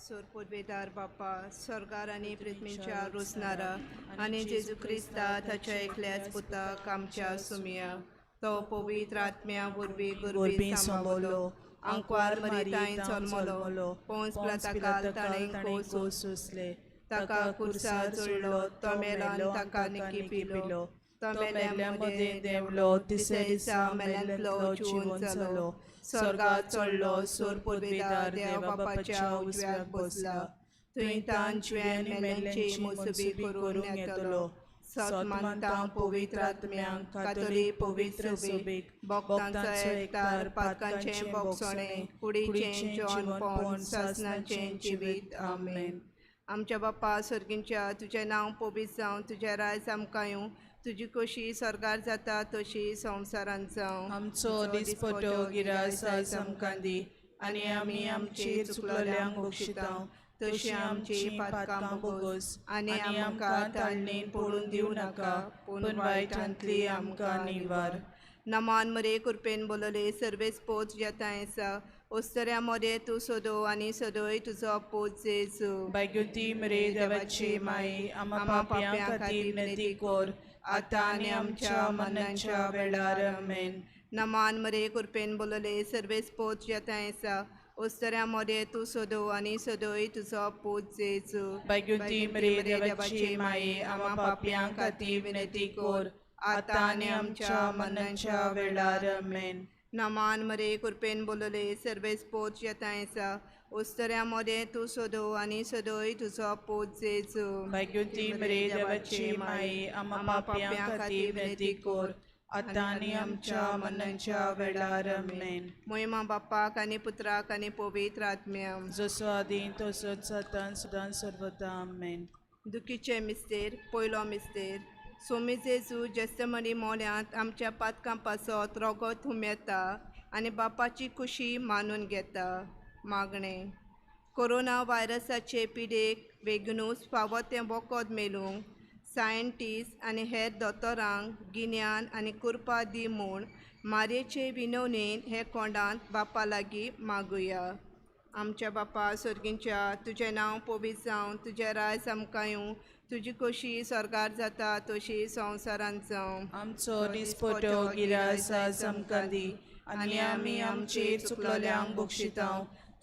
सोर पुर्वेदार बापा स्वर्गार आनी पृथ्वीच्या रोसणारा आनी जेजू क्रिस्ता ताच्या एकल्याच पुताक आमच्या सुमया तो पवित्र आत्म्या वरवीं गोरबी गुरबी सांबोलो आंकवार मरितांय जल्मलो पोंस पिलाताकाल पिलाताकाल ताणें ताणें कोस कोसुसले ताका कुर्सार चडलो तो मेलो आनी ताका निकी पिलो तो तो मेल्या मेल्ल्या मदें मदें देंवलो तिसऱ्या तिसऱ्या दिसा दिसा मेल्यांतलो मेल्यांतलो जिवन जिवन जालो जालो स्वर्गात स्वर्गात चडलो चडलो सोर सोर पुर्वेदार पुर्वेदार देव देवा बापाच्या बापाच्या उजव्याक उजव्याक बसला बसला थंय थंय तान तान जिव्यान जिव्यान मेल्यांची मेल्ल्यांची मोसबी मोसबी करून करूंक येतलो येतलो सत सत मानता मानता पवित्र पवित्र आत्म्यांक आत्म्यांक कातोलीक कातोलीक पवित्र पवित्र सोबीक सोबीक भक्तांचो भक्तांचो एकतार एकतार पातकांचें पातकांचें बोगसणें बोगसणें कुडीचें कुडीचें जिवनपण जिवनपण सासणाचें सासणाचें जिवीत जिवीत आमेन. आमेन. आमच्या बापा सर्गींच्या तुजें नांव पवित्र जावं तुजें रायज आमकां येवं तुजी कशी स्वर्गार जाता तशी संवसारांत जावं. आमचो दिसपटो गिरास आज आमकां दी आनी आमी आमचेर चुकलोल्यांक बक्षिता तशी आमची पातकां बोगस आनी आमकां ताळणेन पडून दिवं नाका पूण वायटांतली आमकां निवार. नमान मरे कृपेन बोलले सर्वेस पोच जेताय आसा ओस्तऱ्या मोदे तूं सोदो आनी सदोय तुजो पोच जेजू. बायगुती मरे देवाची माई आमा पापयां खातीर विनंती कर आतां आनी आमच्या मरणाच्या वेळार आमेन. नमान मरे कृपेन बोलले सर्वेस पोच जेताय आसा ओस्तऱ्या मोदे तूं सोदो आनी सदोय तुजो पोच जेजू. बायगुती मरे देवाची माई आमा पापयां खातीर विनंती कर आतां आनी आमच्या मरणाच्या वेळार आमेन. नमान मरे कृपेन बोलले सर्वेस पोच जेताय आसा ओस्तऱ्या मोदे तूं सोदो आनी सदोय तुजो पोच जेजू. बायगुती मरे देवाची माई आमा पापयां खातीर विनंती कर आतां आनी आमच्या मरणाच्या वेळार आमेन. मोहिमा बाप्पाक आनी पुत्राक आनी पवित्र आत्म्याक. जसो आदीं तसोच आतां सदां सर्वदा आमेन. दुखीचे मिस्तेर पयलो मिस्तेर सोमी जेजू जेस्तमणी मोल्यांत आमच्या पातकां पासत रोगत हुमेता आनी बापाची खुशी मानून घेता. मागणें कोरोना व्हायरसाचे पिडेक वेगनूच फावो तें वखद मेळूंक सायंटिस्ट आनी हेर दोतोरांक गिन्यान आनी कृपा दी म्हूण मारयेचे विनवणेन हे कोंडांत बापा लागीं मागुया. आमच्या बापा सर्गींच्या तुजें नांव पवित्र जावं तुजें रायज आमकां येवं तुजी कशी स्वर्गार जाता तशी संवसारांत जावं. आमचो दिसपटो गिरास आज आमकां दी आनी आमी आमचेर चुकलोल्यांक बक्षिता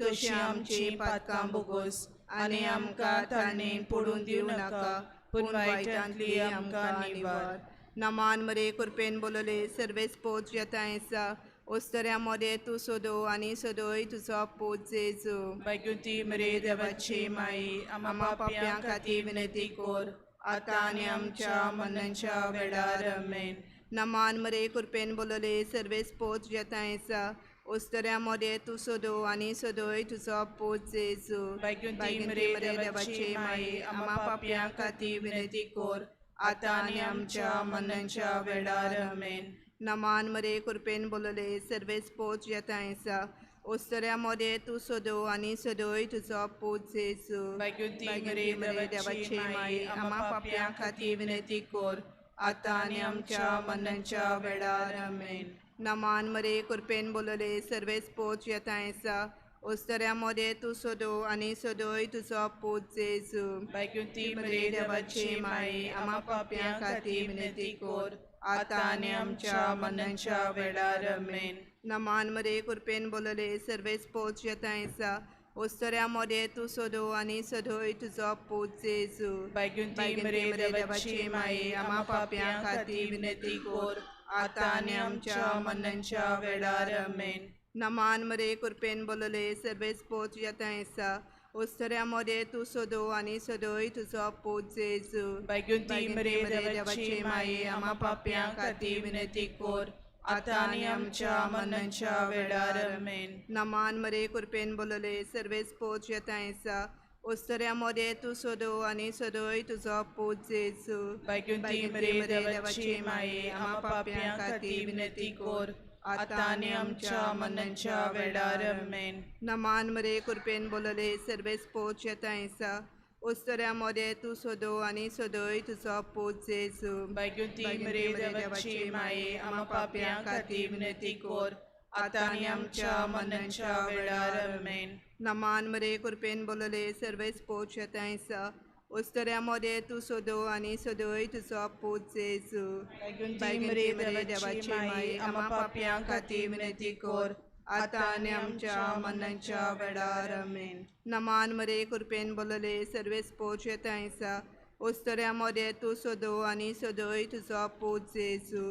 तशी आमची पातकां बोगस आनी आमकां ताळणेन पडून दिवं नाका पूण वायटांतली आमकां निवार. नमान मरे कृपेन बोलले सर्वेस पोच जेताय आसा ओस्तऱ्या मोदे तूं सोदो आनी सदोय तुजो पोच जेजू. बायगुती मरे देवाची माई आमा पापयां खातीर विनंती कर आतां आनी आमच्या मरणाच्या वेळार आमेन. नमान मरे कृपेन बोलले सर्वेस पोच जेताय आसा ओस्तऱ्या मोदे तूं सोदो आनी सदोय तुजो पोच जेजू. बायगुती मरे देवाची माई आमा पापयां खातीर विनंती कर आतां आनी आमच्या मरणाच्या वेळार आमेन. नमान मरे कृपेन बोलले सर्वेस पोच जेताय आसा ओस्तऱ्या मोदे तूं सोदो आनी सदोय तुजो पोच जेजू. बायगुती मरे देवाची माई आमा पापयां खातीर विनंती कर आतां आनी आमच्या मरणाच्या वेळार आमेन. नमान मरे कृपेन बोलले सर्वेस पोच जेताय आसा ओस्तऱ्या मोदे तूं सोदो आनी सदोय तुजो पोच जेजू. बायगुती मरे देवाची माई आमा पापयां खातीर विनंती कर आतां आनी आमच्या मरणाच्या वेळार आमेन. नमान मरे कृपेन बोलले सर्वेस पोच जेताय आसा ओस्तऱ्या मोदे तूं सोदो आनी सदोय तुजो पोच जेजू. बायगुती मरे देवाची माई आमा पापयां खातीर विनंती कर आतां आनी आमच्या मरणाच्या वेळार आमेन. नमान मरे कृपेन बोलले सर्वेस पोच जेताय आसा ओस्तऱ्या मोदे तूं सोदो आनी सदोय तुजो पोच जेजू. बायगुती मरे देवाची माई आमा पापयां खातीर विनंती कर आतां आनी आमच्या मरणाच्या वेळार आमेन. नमान मरे कृपेन बोलले सर्वेस पोच जेताय आसा ओस्तऱ्या मोदे तूं सोदो आनी सदोय तुजो पोच जेजू. बायगुती मरे देवाची माई आमा पापयां खातीर विनंती कर आतां आनी आमच्या मरणाच्या वेळार आमेन. नमान मरे कृपेन बोलले सर्वेस पोच जेताय आसा ओस्तऱ्या मोदे तूं सोदो आनी सदोय तुजो पोच जेजू. बायगुती मरे देवाची माई आमा पापयां खातीर विनंती कर आतां आनी आमच्या मरणाच्या वेळार. आमेन. नमान मरे कृपेन बोलले सर्वेस पोच शेतांसा उस्तऱ्या मोदे तूं सोदो आनी सदय तुजो पूत जेजू. बायगुंती मरे देवाची माई, आमा पापयां खातीर विनंती कर, आतां आनी आमच्या मरणाच्या वेळार. आमेन. नमान मरे कृपेन बोलले सर्वेस पोच शेतांसा उस्तऱ्या मोदे तूं सोदो आनी सदय तुजो पूत जेजू.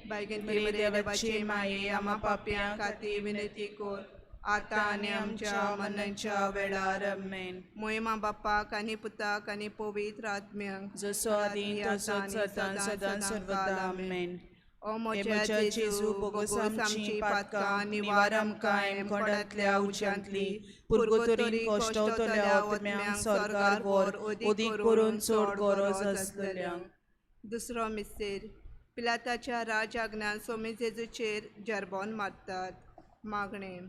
बायगुंती मरे देवाची माई, आमा पापयां खातीर विनंती कर, आतां आनी आमच्या मरणाच्या वेळार. आमेन. मोहिमा बापाक आनी पुताक आनी पवित्र आत्म्याक, जसो आदी तसोच सदां सदां सर्वदा. आमेन. ओ हे म्हज्या म्हज्या जेजू, जेजू, बोगोस बोगोस आमची आमची पातकां पातकां, निवार निवार आमकां आमकां हेमकोडांतल्या हेमकोडांतल्या उज्यांतली, उज्यांतली, पुर्गोतरी पुर्गोतरीन कश्टवतल्या कश्टवतल्या ओतम्यांक ओतम्यांक स्वर्गार स्वर्गार व्हर, व्हर, अदीक अदीक करून करून चड चड गरज गरज आसलल्यांक. आसलल्यांक. दुसरो मिस्तेर, पिलाताच्या राजआज्ञान सोमी जेजूचेर जेरबोन मारतात. मागणें.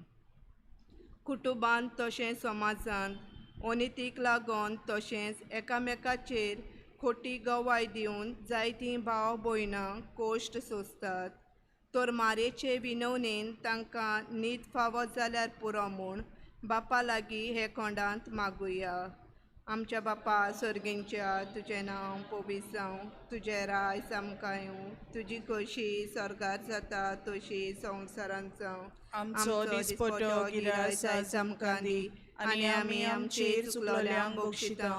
कुटुंबांत तशें समाजांत अनितीक लागून तशेंच एकामेकाचेर खोटी गवाय दिवन जायतीं भाव भयणां कोश्ट सोंसतात, तर मारेचे विनवणेन तांकां न्हीद फावो जाल्यार पुरो म्हूण बापा लागीं हे कोंडांत मागुया. आमच्या बापा सर्गींच्या, तुजें नांव पवित्र जावं, तुजें राज आमकां येवं, तुजी खोशी स्वर्गार जाता तशी संवसारांत जावं. आमचो दिसपटो गिरास आज आमकां दी, आनी आमी आमचेर चुकलोल्यांक बक्षिता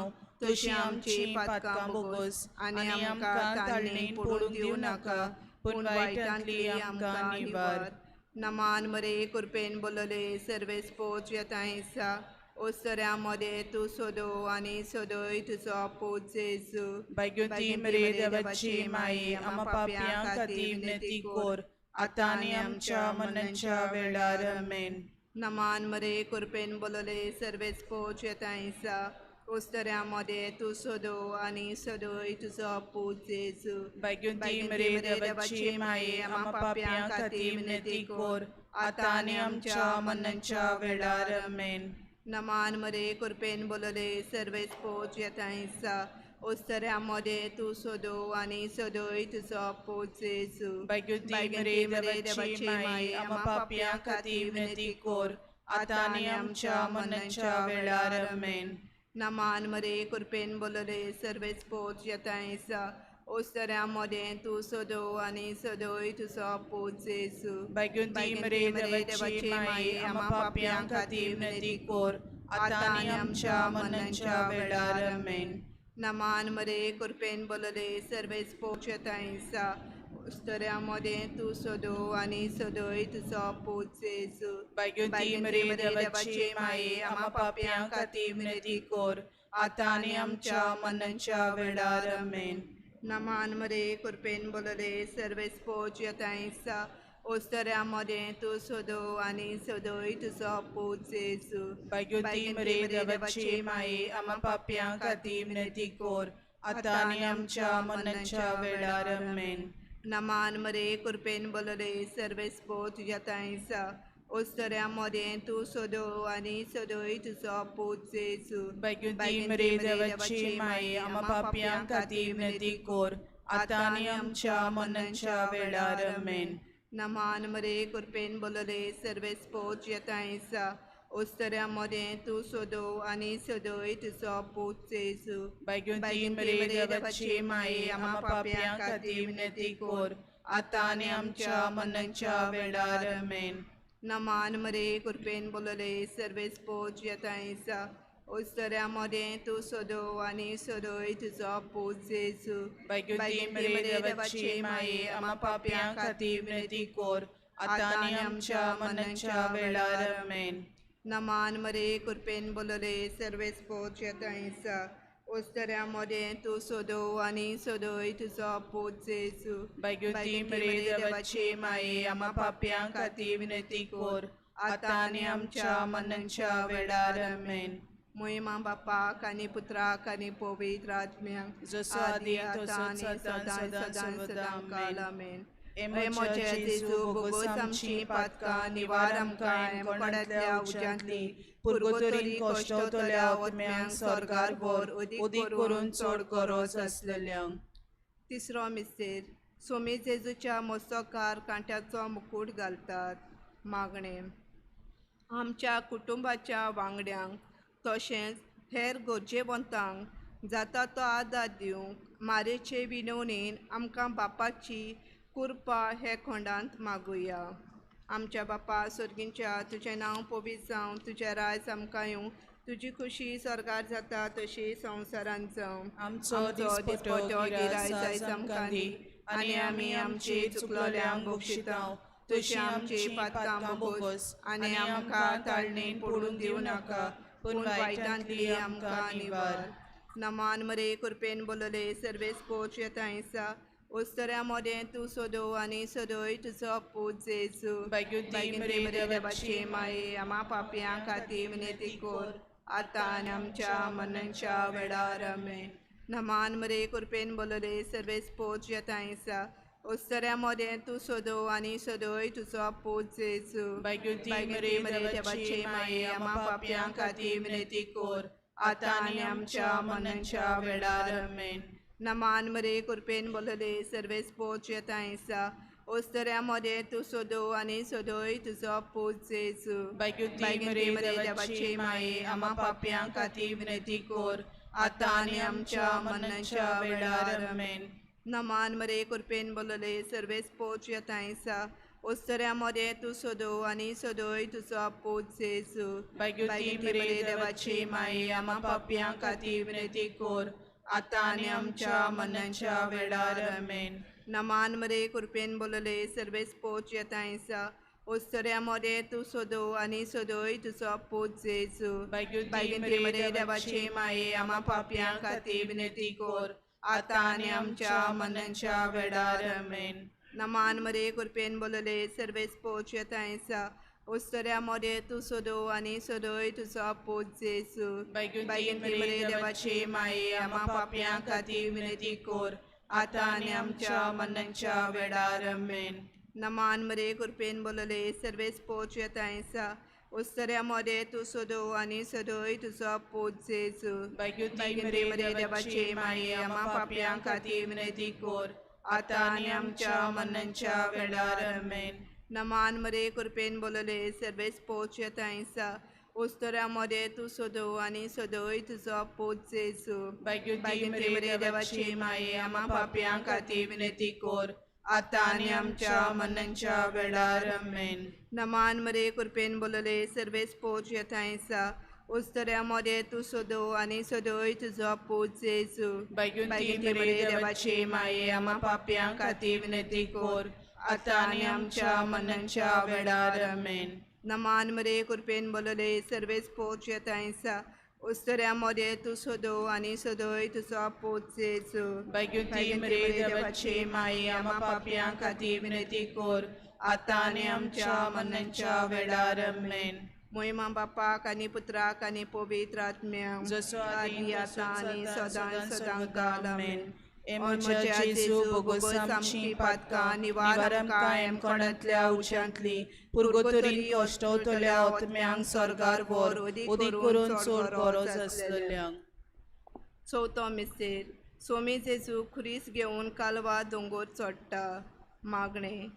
तशी आमची पातकां बोगस, आनी आमकां ताळणेन पडूंक दिवं नाका, पूण वायटांतली आमकां निवार. नमान मरे कृपेन बोलले सर्वेस पोच येतांसा ओसऱ्या मदें तूं सोदो आनी सदय तुजो पूत जेजू. बायगुंती मरे देवाची माई, आमा पापयां खातीर विनंती कर, आतां आनी आमच्या मरणाच्या वेळार. आमेन. नमान मरे कृपेन बोलले सर्वेस पोच येतांसा ओसऱ्या मदें तूं सोदो आनी सदय तुजो पूत जेजू. बायगुंती मरे देवाची माई, आमा पापयां खातीर विनंती कर, आतां आनी आमच्या मरणाच्या वेळार. आमेन. नमान मरे कृपेन बोलले सर्वेस पोच येतांसा ओसऱ्या मदें तूं सोदो आनी सदय तुजो पूत जेजू. बायगुंती मरे देवाची माई, आमा पापयां खातीर विनंती कर, आतां आनी आमच्या मरणाच्या वेळार. आमेन. नमान मरे कृपेन बोलले सर्वेस पोच येतांसा ओसऱ्या मदें तूं सोदो आनी सदय तुजो पूत जेजू. बायगुंती मरे देवाची माई, आमा पापयां खातीर विनंती कर, आतां आनी आमच्या मरणाच्या वेळार. आमेन. नमान मरे कृपेन बोलले सर्वेस पोच येतांसा ओसऱ्या मदें तूं सोदो आनी सदय तुजो पूत जेजू. बायगुंती मरे देवाची माई, आमा पापयां खातीर विनंती कर, आतां आनी आमच्या मरणाच्या वेळार. आमेन. नमान मरे कृपेन बोलले सर्वेस पोच येतांसा ओसऱ्या मदें तूं सोदो आनी सदय तुजो पूत जेजू. बायगुंती मरे देवाची माई, आमा पापयां खातीर विनंती कर, आतां आनी आमच्या मरणाच्या वेळार. आमेन. नमान मरे कृपेन बोलले सर्वेस पोच येतांसा ओसऱ्या मदें तूं सोदो आनी सदय तुजो पूत जेजू. बायगुंती मरे देवाची माई, आमा पापयां खातीर विनंती कर, आतां आनी आमच्या मरणाच्या वेळार. आमेन. नमान मरे कृपेन बोलले सर्वेस पोच येतांसा ओसऱ्या मदें तूं सोदो आनी सदय तुजो पूत जेजू. बायगुंती मरे देवाची माई, आमा पापयां खातीर विनंती कर, आतां आनी आमच्या मरणाच्या वेळार. आमेन. नमान मरे कृपेन बोलले सर्वेस पोच येतांसा ओसऱ्या मदें तूं सोदो आनी सदय तुजो पूत जेजू. बायगुंती मरे देवाची माई, आमा पापयां खातीर विनंती कर, आतां आनी आमच्या मरणाच्या वेळार. आमेन. नमान मरे कृपेन बोलले सर्वेस पोच येतांसा ओसऱ्या मदें तूं सोदो आनी सदय तुजो पूत जेजू. बायगुंती मरे देवाची माई, आमा पापयां खातीर विनंती कर, आतां आनी आमच्या मरणाच्या वेळार. आमेन. मोहिमा बापाक आनी पुत्राक आनी पवित्र आत्म्याक, जसो आदी तसोच सदां सदां सर्वदा. आमेन. आमेन. हे म्हज्या जेजू, बोगोस आमची पातकां, निवार आमकां हेमकोडांतल्या उज्यांतली, पुर्गोतरीन कश्टवतल्या ओतम्यांक स्वर्गार व्हर, अदीक करून चड गरज आसलल्यांक. तिसरो मिस्तेर, सोमी जेजूच्या मस्तकार कांट्याचो मुकूट घालतात. मागणें आमच्या कुटुंबाच्या वांगड्यांक तशेंच हेर गरजेवंतांक जाता तो आदार दिवंक मारेचे विनवणेन आमकां बापाची कृपा हे खोंडांत मागुया. आमच्या बापा सर्गींच्या तुजें नांव पवित्र जावं, तुजें राज आमकां येवं, तुजी खुशी स्वर्गार जाता तशी संवसारांत जावं. आमचो दिसपटो गिरास आयज आमकां दी आनी आमी आमचे चुकलोल्यांक बक्षितांव तशी आमची पातकां बोगस आनी आमकां ताळणेन पडून दिवं नाका पूण वायटांतली आमकां निवार. नमान मरे कृपेन बोलले सर्वेस पोच येता ओस्तऱ्या मोदें तूं सोदो आनी सदय तुजो पूत जेजू. भाग्योती मरे देवाची माये आमा पापयां खातीर विनंती कर आतां आनी आमच्या मरणाच्या वेळार. आमेन. नमान मरे कृपेन बोलले सर्वेस पोच येता ओस्तऱ्या मोदें तूं सोदो आनी सदय तुजो पूत जेजू. भाग्योती मरे देवाची माये आमा पापयां खातीर विनंती कर आतां आनी आमच्या मरणाच्या वेळार. आमेन. नमान मरे कृपेन बोलले सर्वेस पोच येता ओस्तऱ्या मोदें तूं सोदो आनी सदय तुजो पूत जेजू. भाग्योती मरे देवाची माये आमा पापयां खातीर विनंती कर आतां आनी आमच्या मरणाच्या वेळार. आमेन. नमान मरे कृपेन बोलले सर्वेस पोच येता ओस्तऱ्या मोदें तूं सोदो आनी सदय तुजो पूत जेजू. भाग्योती मरे देवाची माये आमा पापयां खातीर विनंती कर आतां आनी आमच्या मरणाच्या वेळार. आमेन. नमान मरे कृपेन बोलले सर्वेस पोच येता ओस्तऱ्या मोदें तूं सोदो आनी सदय तुजो पूत जेजू. भाग्योती मरे देवाची माये आमा पापयां खातीर विनंती कर आतां आनी आमच्या मरणाच्या वेळार. आमेन. नमान मरे कृपेन बोलले सर्वेस पोच येता ओस्तऱ्या मोदें तूं सोदो आनी सदय तुजो पूत जेजू. भाग्योती मरे देवाची माये आमा पापयां खातीर विनंती कर आतां आनी आमच्या मरणाच्या वेळार. आमेन. नमान मरे कृपेन बोलले सर्वेस पोच येता ओस्तऱ्या मोदें तूं सोदो आनी सदय तुजो पूत जेजू. भाग्योती मरे देवाची माये आमा पापयां खातीर विनंती कर आतां आनी आमच्या मरणाच्या वेळार. आमेन. नमान मरे कृपेन बोलले सर्वेस पोच येता ओस्तऱ्या मोदें तूं सोदो आनी सदय तुजो पूत जेजू. भाग्योती मरे देवाची माये आमा पापयां खातीर विनंती कर आतां आनी आमच्या मरणाच्या वेळार. आमेन. नमान मरे कृपेन बोलले सर्वेस पोच येता ओस्तऱ्या मोदें तूं सोदो आनी सदय तुजो पूत जेजू. भाग्योती मरे देवाची माये आमा पापयां खातीर विनंती कर आतां आनी आमच्या मरणाच्या वेळार. आमेन. नमान मरे कृपेन बोलले सर्वेस पोच येता ओस्तऱ्या मोदें तूं सोदो आनी सदय तुजो पूत जेजू. भाग्योती मरे देवाची माये आमा पापयां खातीर विनंती कर आतां आनी आमच्या मरणाच्या वेळार. आमेन. मोहिमा बापाक आनी पुत्राक आनी पवित्र आत्म्याक जसो आदी आतां आनी सदां सदां काल. आमेन. ए म्हज्या जेजू बोगोस आमची पातकां निवार आमकां एमकोणांतल्या उशांतली पुर्गोतरी कश्टवतल्या आत्म्यांक स्वर्गार व्हर उदीक करून चड गरज आसलेल्यांक. चवथो मिस्तेर सोमी जेजू खुरीस घेवन कालवा दोंगोर चडटा. मागणें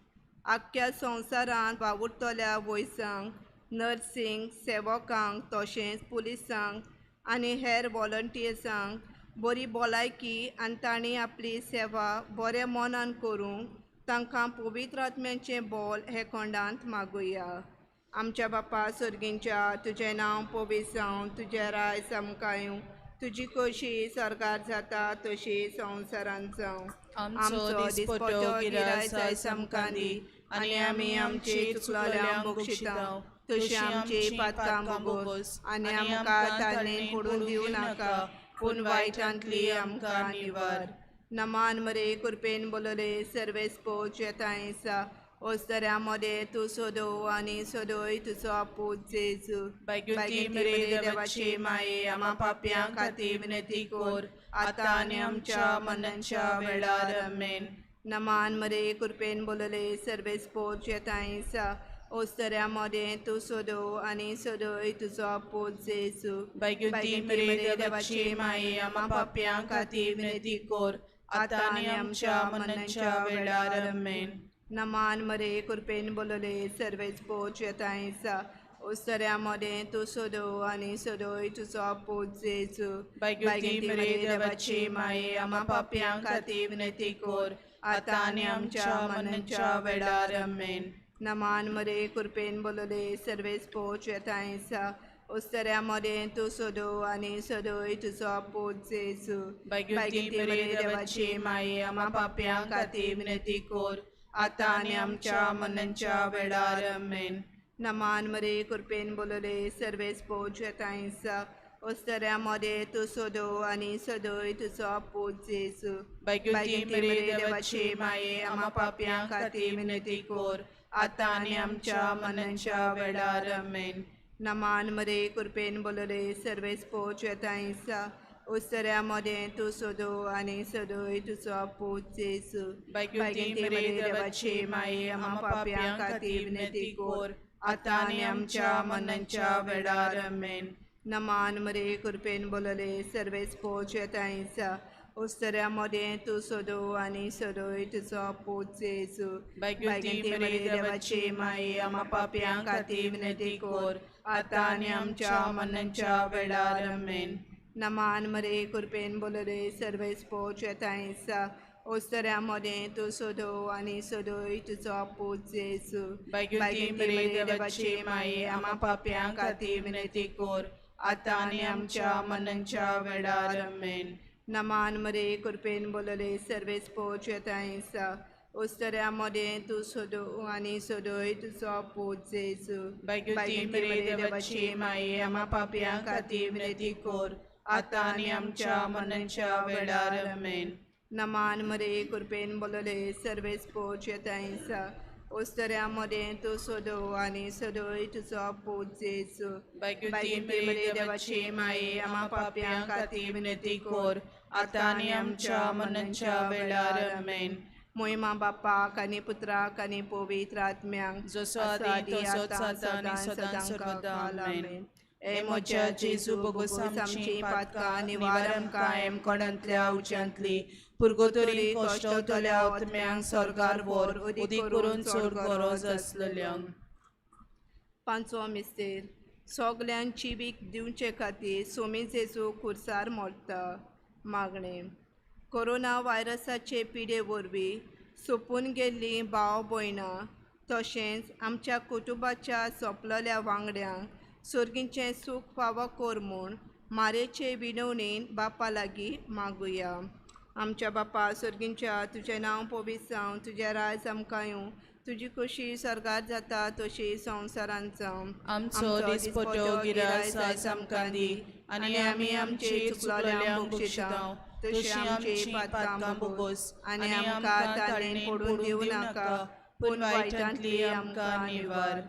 आख्ख्या संवसारांत वावुरतल्या वयसांक नर्सींक सेवकांक तशेंच पुलिसांक आनी हेर वॉलंटियर्सांक बरी भलायकी आनी तांणी आपली सेवा बऱ्या मनान करूंक तांकां पवित्र आत्म्याचें बोल हे कोंडांत मागुया. आमच्या बापा सर्गींच्या तुजें नांव पवित्र जावं, तुजें राज आमकां येवं, तुजी कशी स्वर्गार जाता तशी संवसारांत जावं. आमचो दिसपटो गिरास आयज आमकां दी आनी आमी आमचे चुकलोल्यांक बक्षितांव तशी आमची पातकां बोगस आनी आमकां ताळणेन पडून दिवं नाका पूण वायटांतली आमकां निवार. नमान मरे कृपेन बोलले सर्वेस पोच येता ओस्तऱ्या मोदें तूं सोदो आनी सदय तुजो पूत जेजू. भाग्योती मरे देवाची माये आमा पापयां खातीर विनंती कर आतां आनी आमच्या मरणाच्या वेळार. आमेन. नमान मरे कृपेन बोलले सर्वेस पोच येता ओस्तऱ्या मोदें तूं सोदो आनी सदय तुजो पूत जेजू. भाग्योती मरे देवाची माये आमा पापयां खातीर विनंती कर आतां आनी आमच्या मरणाच्या वेळार. आमेन. नमान मरे कृपेन बोलले सर्वेच पोच येतायसा उत्सऱ्या मोदें तूं सोदो आनी सोदोय तुजो पूत जेजू. बायगुती मरे देवाची माये आमा पापयां खातीर विनंती कर आतां आनी आमच्या मरणाच्या वेळार. आमेन. नमान मरे कृपेन बोलले सर्वेच पोच येतायसा उत्सऱ्या मोदें तूं सोदो आनी सोदोय तुजो पूत जेजू. बायगुती मरे देवाची माये आमा पापयां खातीर विनंती कर आतां आनी आमच्या मरणाच्या वेळार. आमेन. नमान मरे कृपेन बोलले सर्वेच पोच येतायसा उत्सऱ्या मोदें तूं सोदो आनी सोदोय तुजो पूत जेजू. बायगुती मरे देवाची माये आमा पापयां खातीर विनंती कर आतां आनी आमच्या मरणाच्या वेळार. आमेन. नमान मरे कृपेन बोलले सर्वेच पोच येतायसा उत्सऱ्या मोदें तूं सोदो आनी सोदोय तुजो पूत जेजू. बायगुती मरे देवाची माये आमा पापयां खातीर विनंती कर आतां आनी आमच्या मरणाच्या वेळार. आमेन. नमान मरे कृपेन बोलले सर्वेच पोच येतायसा उत्सऱ्या मोदें तूं सोदो आनी सोदोय तुजो पूत जेजू. बायगुती मरे देवाची माये आमा पापयां खातीर विनंती कर आतां आनी आमच्या मरणाच्या वेळार. आमेन. नमान मरे कृपेन बोलले सर्वेच पोच येतायसा उत्सऱ्या मोदें तूं सोदो आनी सोदोय तुजो पूत जेजू. बायगुती मरे देवाची माये आमा पापयां खातीर विनंती कर आतां आनी आमच्या मरणाच्या वेळार. आमेन. नमान मरे कृपेन बोलले सर्वेच पोच येतायसा उत्सऱ्या मोदें तूं सोदो आनी सोदोय तुजो पूत जेजू. बायगुती मरे देवाची माये आमा पापयां खातीर विनंती कर आतां आनी आमच्या मरणाच्या वेळार. आमेन. नमान मरे कृपेन बोलले सर्वेच पोच येतायसा उत्सऱ्या मोदें तूं सोदो आनी सोदोय तुजो पूत जेजू. बायगुती मरे देवाची माये आमा पापयां खातीर विनंती कर आतां आनी आमच्या मरणाच्या वेळार. आमेन. मोहिमा बापाक आनी पुत्राक आनी पवित्र आत्म्यांक, जसो आदी तसोच आतां आनी सदां सर्वदा. आमेन. ए म्हज्या जेजू बोगोस आमची पातकां निवार आमकां हेमकोणांतल्या उज्यांतली पुर्गोतरी कश्टवतल्या आत्म्यांक स्वर्गार व्हर, उदीक करून चड गरज आसलेल्यांक. पांचवो मिस्तेर सगल्यांची वीक दिवचे खातीर सोमी जेजू खुर्सार मोडटा. मागणें कोरोना व्हायरसाचे पिडे वरवीं सोंपून गेल्लीं भाव भयणां तशेंच आमच्या कुटुंबाच्या सोंपलेल्या वांगड्यांक सर्गीचें सूख फावो कर म्हूण मारेचे विनवणेन बापा लागीं मागुया. आमच्या बापा सर्गींच्या, तुजें नांव पवित्र जावं, तुजें राज आमकां येवं, तुजी खोशी स्वर्गार जाता तशी संवसारांत जावं. आमचो दिसपटो गिरास आयज आमकां दी आनी आमी आमची चुकलेल्यांक बक्षितांव तशी आमची पातकां बोगोस आनी आमकां ताळणेन पडून दिवं नाका, पूण वायटांतली आमकां निवार.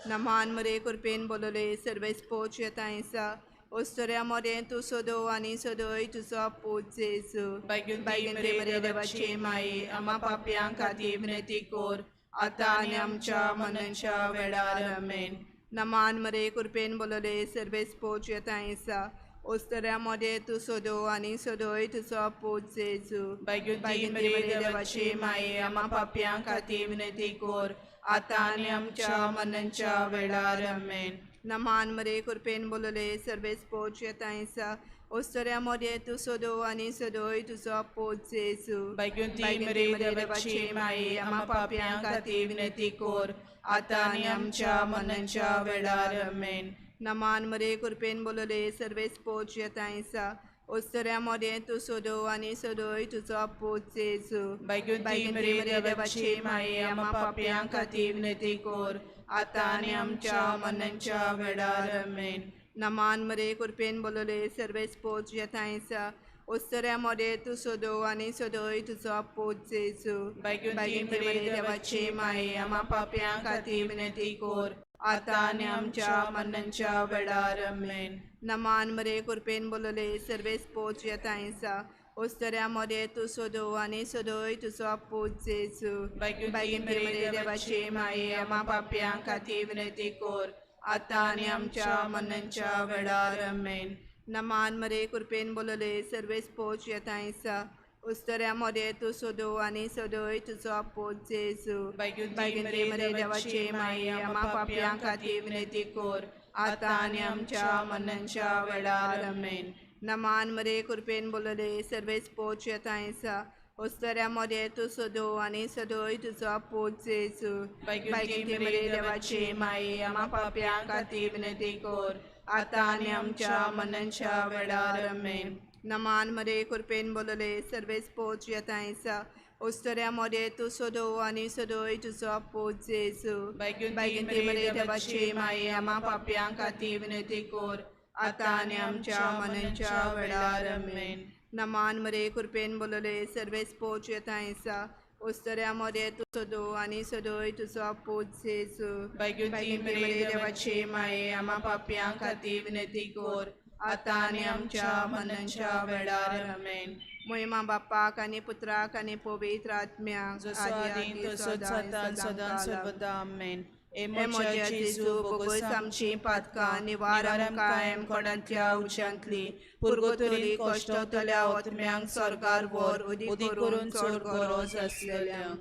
नमान मरे कृपेन बोलले सर्वेच पोच येतायसा ओस्तोऱ्या मोदें तूं सोदो आनी सोदोय तुजो पूत जेजू. बायगुती मरे देवाची माये आमा पापयां खातीर विनंती कर आतां आनी आमच्या मरणाच्या वेळार. आमेन. नमान मरे कृपेन बोलले सर्वेच पोच येतायसा ओस्तोऱ्या मोदें तूं सोदो आनी सोदोय तुजो पूत जेजू. बायगुती मरे देवाची माये आमा पापयां खातीर विनंती कर आतां आनी आमच्या मरणाच्या वेळार. आमेन. नमान मरे कृपेन बोलले सर्वेच पोच येतायसा ओस्तोऱ्या मोदें तूं सोदो आनी सोदोय तुजो पूत जेजू. बायगुती मरे देवाची माये आमा पापयां खातीर विनंती कर आतां आनी आमच्या मरणाच्या वेळार. आमेन. नमान मरे कृपेन बोलले सर्वेच पोच येतायसा ओस्तोऱ्या मोदें तूं सोदो आनी सोदोय तुजो पूत जेजू. बायगुती मरे देवाची माये आमा पापयां खातीर विनंती कर आतां आनी आमच्या मरणाच्या वेळार. आमेन. नमान मरे कृपेन बोलले सर्वेच पोच येतायसा ओस्तोऱ्या मोदें तूं सोदो आनी सोदोय तुजो पूत जेजू. बायगुती मरे देवाची माये आमा पापयां खातीर विनंती कर आतां आनी आमच्या मरणाच्या वेळार. आमेन. नमान मरे कृपेन बोलले सर्वेच पोच येतायसा ओस्तोऱ्या मोदें तूं सोदो आनी सोदोय तुजो पूत जेजू. बायगुती मरे देवाची माये आमा पापयां खातीर विनंती कर आतां आनी आमच्या मरणाच्या वेळार. आमेन. नमान मरे कृपेन बोलले सर्वेच पोच येतायसा उस्तऱ्या मोदे तूं सोदो आनी सदय तुजो पूत जेजू. बायगुंती मरे देवाचे माये, आमा पापयां खातीर विनंती कर, आतां आनी आमच्या मरणाच्या वेळार. आमेन. नमान मरे, कृपेन बोलले, सर्वेस पोच येता. उस्तऱ्या मोदे तूं सोदो आनी सदय तुजो पूत जेजू. बायगुंती मरे देवाचे माये, आमा पापयां खातीर विनंती कर, आतां आनी आमच्या मरणाच्या वेळार. आमेन. नमान मरे, कृपेन बोलले, सर्वेस पोच येता. उस्तऱ्या मोदे तूं सोदो आनी सदय तुजो पूत जेजू. बायगुंती मरे देवाचे माये, आमा पापयां खातीर विनंती कर, आतां आनी आमच्या मरणाच्या वेळार. आमेन. नमान मरे, कृपेन बोलले, सर्वेस पोच येता. उस्तऱ्या मोदे तूं सोदो आनी सदय तुजो पूत जेजू. बायगुंती मरे देवाचे माये, आमा पापयां खातीर विनंती कर, आतां आनी आमच्या मरणाच्या वेळार. आमेन. मोहिमा बापाक आनी पुत्राक आनी पवित्र आत्म्याक, जसो आदी तसोच आतां सदां सर्वदा. आमेन. हे हे म्हज्या जेजू, बोगोस आमचीं पातकां, निवार आमकां कोणांतल्या उज्यांतली, पुर्गोतरी कश्टवतल्या आत्म्यांक स्वर्गार व्हर, उदीक करून चड गरज आसलेल्यांक.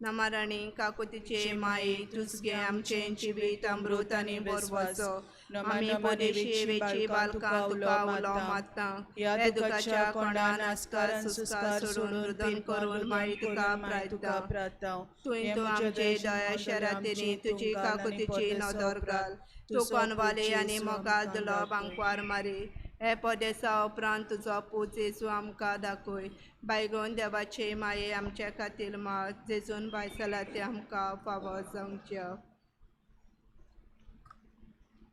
नमाराणी काकुतीचे माये, तुझ गे आमचें जिवीत अमृत आनी बोरवाचो. आमी पदेशी वेची बालकां तुका उलो मारता. ह्या दुखाच्या कोणान आस्कार सुस्कार सोडून रुदन करून माई तुका प्रायता. तुवें तूं आमचे दया शरातीनी तुजी काकुतीची नदर घाल. तूं कोनवाले आनी मोगाल दिलो बांकवार मारी. हे पदेसा उपरांत तुजो पूत जेजू आमकां दाखय. बायगोन देवाचे माये, आमच्या खातीर मात, जेजून बायसला ते आमकां फावो जावच्या.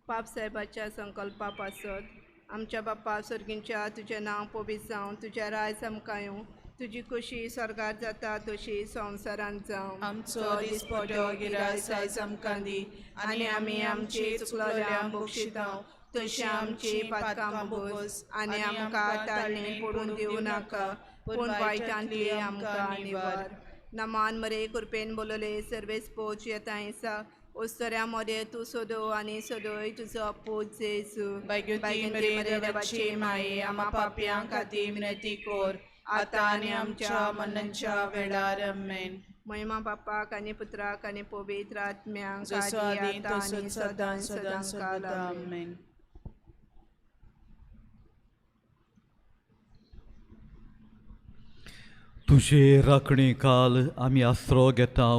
पाप साहेबाच्या संकल्पा पासत. आमच्या बाप्पा सर्गींच्या, तुजें नांव पवित्र जावं, तुजें राज आमकां येवं, तुजी खुशी स्वर्गार जाता तशी संवसारांत जावं. आमचो दिसपटो गिरास आयज आमकां दी, आनी आमी आमची चुकलोल्यांक बक्षिता तशी आमची पातकां बोगस, आनी आमकां ताळणी पडून दिवं नाका, पूण वायटांतली आमकां निवार. नमान मरे, कृपेन बोलले, सर्वेस पोच येता. उस्तऱ्या मोदे तूं सोदो आनी सदय तुजो पूत जेजू. बायगुंती मरे देवाचे माये, आमा पापयां खातीर विनंती कर, आतां आनी आमच्या मरणाच्या वेळार. आमेन. महिमा बापाक आनी पुत्राक आनी पवित्र आत्म्याक, जसो आदी आतां आनी तसोच सदां सदां सदां सदां सर्वदा. आमेन. तुजे राखणे काल आमी आसरो घेता,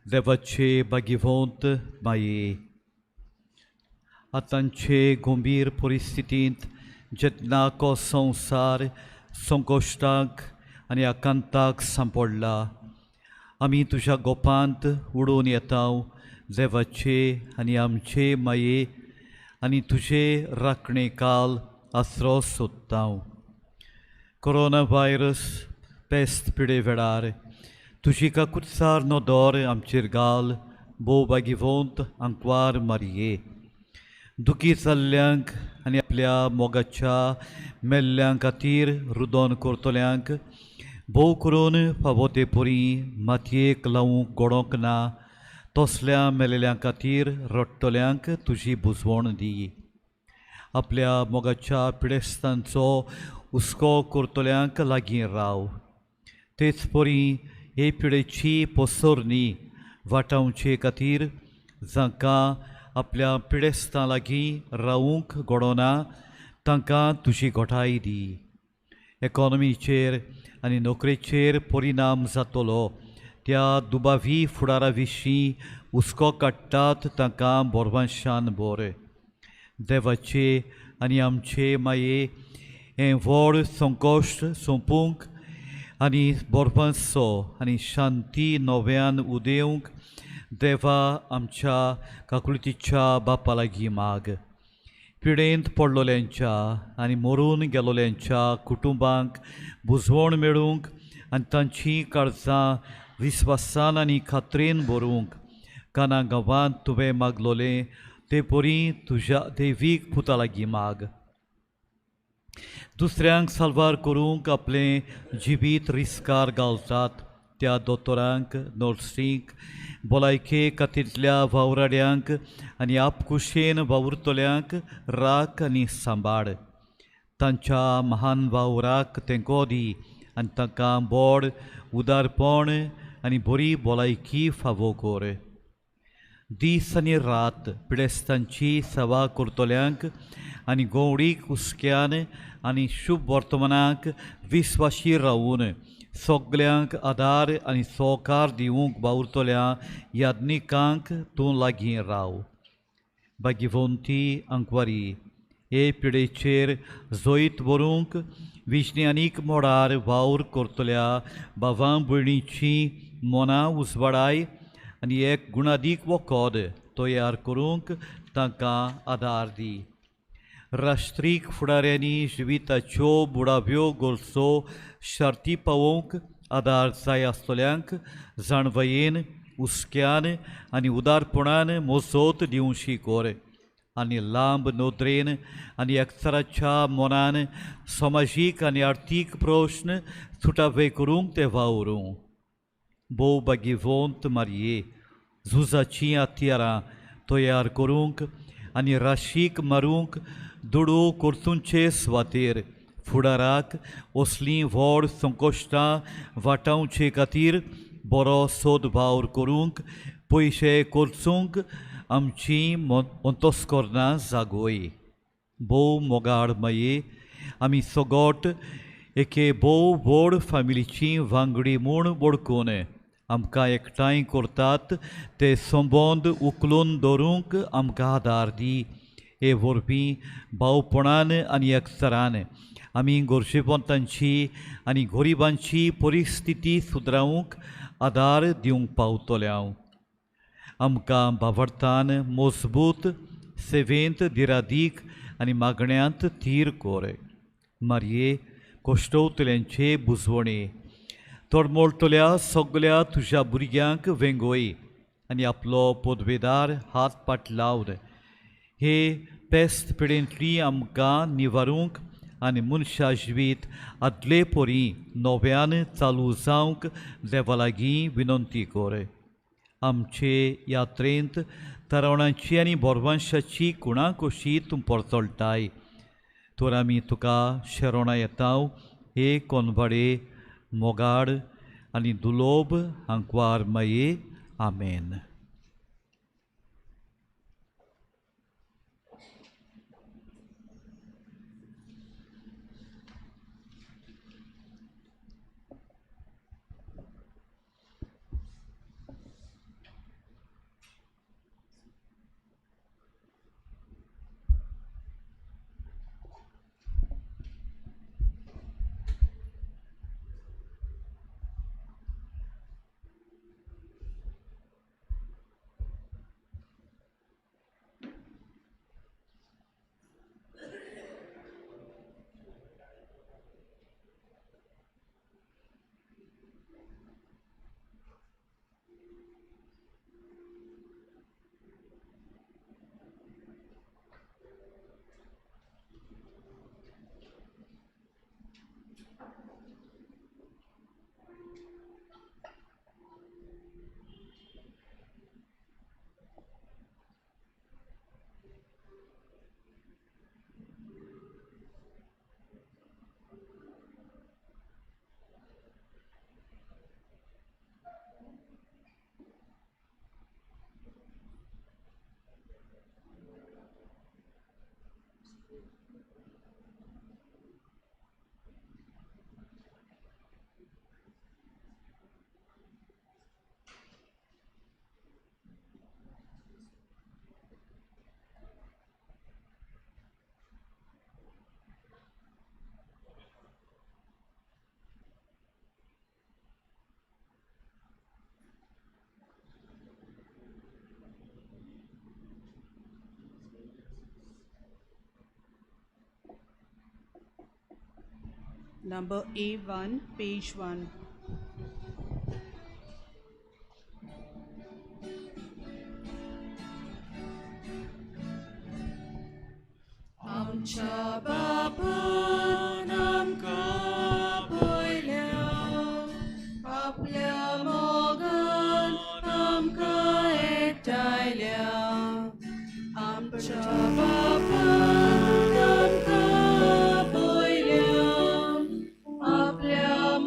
देवाचे बागीवंत माये. आतांचे गंभीर परिस्थितींत जेन्ना को संवसार संकश्टाक आनी आकांताक सांपडला, आमी तुज्या गोपांत उडोवन येता, देवाचे आनी आमचे माये, आनी तुजे राखणे काल आसरो सोदता. कोरोना व्हायरस पेस्त पिडे वेळार तुजी काकुत्सार नदर आमचेर घाल, भोव बागीवंत आंकवार मारये. दुखी जाल्ल्यांक आनी आपल्या मोगाच्या मेल्ल्यां खातीर रुदन करतल्यांक, भोव करून फावो ते परी मातयेक लावूंक गोडोंक ना तसल्या मेलेल्यां खातीर रडटल्यांक तुजी बुजवण दी. आपल्या मोगाच्या पिडेस्तांचो हुस्को करतल्यांक लागीं राव. तेच परी हे पिडेची पसरणी वाटावचे खातीर जांकां आपल्या पिडेस्तां लागीं रावूंक घडोना तांकां तुजी घटाय दी. एकोनॉमीचेर आनी नोकरेचेर परिणाम जातलो त्या दुबावी फुडारा विशीं हुस्को काडटात तांकां बोरवांशान बरें. देवाचे आनी आमचे माये, हें व्हड संकश्ट सोंपूंक आनी बोरपांचो आनी शांती नव्यान उदेवंक देवा आमच्या काकुळतीच्या बापा लागीं माग. पिडेंत पडलोल्यांच्या आनी मरून गेलोल्यांच्या कुटुंबांक बुजवण मेळूंक आनी तांचीं काळजां विस्वासान आनी खात्रेन भरूंक काना गांवांत तुवें मागलोलें ते परी तुज्या देवीक पुता लागीं माग. दुसऱ्यांक साल्वार करूंक आपलें जिवीत रिस्कार घालतात त्या दोतोरांक, नर्सींक, भलायके खातींतल्या वावराड्यांक आनी आपकुशेन वावुरतल्यांक राख आनी सांबाळ. तांच्या महान वावराक तेंको दी आनी तांकां बोड उदारपण आनी बरी भलायकी फावो कर. दीस आनी रात पिडेस्तांची सेवा करतल्यांक आनी गोवडीक हुस्क्यान आनी शुभ वर्तमानाक विस्वाशी रावून सगल्यांक आदार आनी सहकार दिवंक वावुरतल्या याज्ञिकांक तूं लागीं राव. भाग्यवंती आंकवारी हे पिडेचेर जैत व्हरूंक विज्ञानीक मोडार वावर करतल्या भावां भयणीची मनां उजवाडाय आनी एक गुणादीक वखद तयार करूंक तांकां आदार दी. राष्ट्रीक फुडाऱ्यांनी जिविताच्यो बुडाव्यो गरजो शर्ती पावोवंक आदार जाय आसतल्यांक जाणवयेन हुस्क्यान आनी उदारपणान मोजोत दिवशी कर आनी लांब नदरेन आनी एकचाराच्या मनान समाजीक आनी आर्थीक प्रश्न सुटावे करूंक ते वावरूं. भोव भाग्यवंत मारये झुजाचीं हत्यारां तयार करूंक आनी राशीक मारूंक दुडू कोर्तुंचे सुवातेर फुडाराक असलीं व्हड संकश्टां वाटावचे खातीर बरो सोद वावर करूंक पयशे कोर्चूंक आमची अंतस्करणां जागोय. भोव मोगाळ माये आमी सगट एके भोव व्हड फामिलीची वांगडी म्हूण वळखून आमकां एकठांय करतात ते संबंद उखलून दवरूंक आमकां आदार दी. हे वरवीं भावपणान आनी एकचारान आमी गोरजेवंतांची आनी गरिबांची परिस्थिती सुदरावंक आदार दिवंक पावतले. हांव आमकां भावार्थान मजबूत सेवेंत दिरादीक आनी मागण्यांत थीर कर. मारये कश्टवतल्यांचे बुजवणे तळमळटल्या सगल्या तुज्या भुरग्यांक वेंगोय आनी आपलो पदवेदार हात पाट लावन हे पेस्त पिडेंतली आमकां निवारूंक आनी मनशा जिवीत आदले परी नव्यान चालू जावंक देवा लागीं विनंती कर. आमचे यात्रेंत तरवणाची आनी बोरवांशाची कुणा कशी तूं परतळटाय तर आमी तुका शरणां येताव. हे कोनवाडे मोगाड आनी दुलोब आंकवार माये. आमेन. Number A1, page 1. आमच्या बापान आमकां पयल्या आपल्या मोगान आमकां एकठांयल्या. आमच्या बापान आमकां पयल्या आपल्या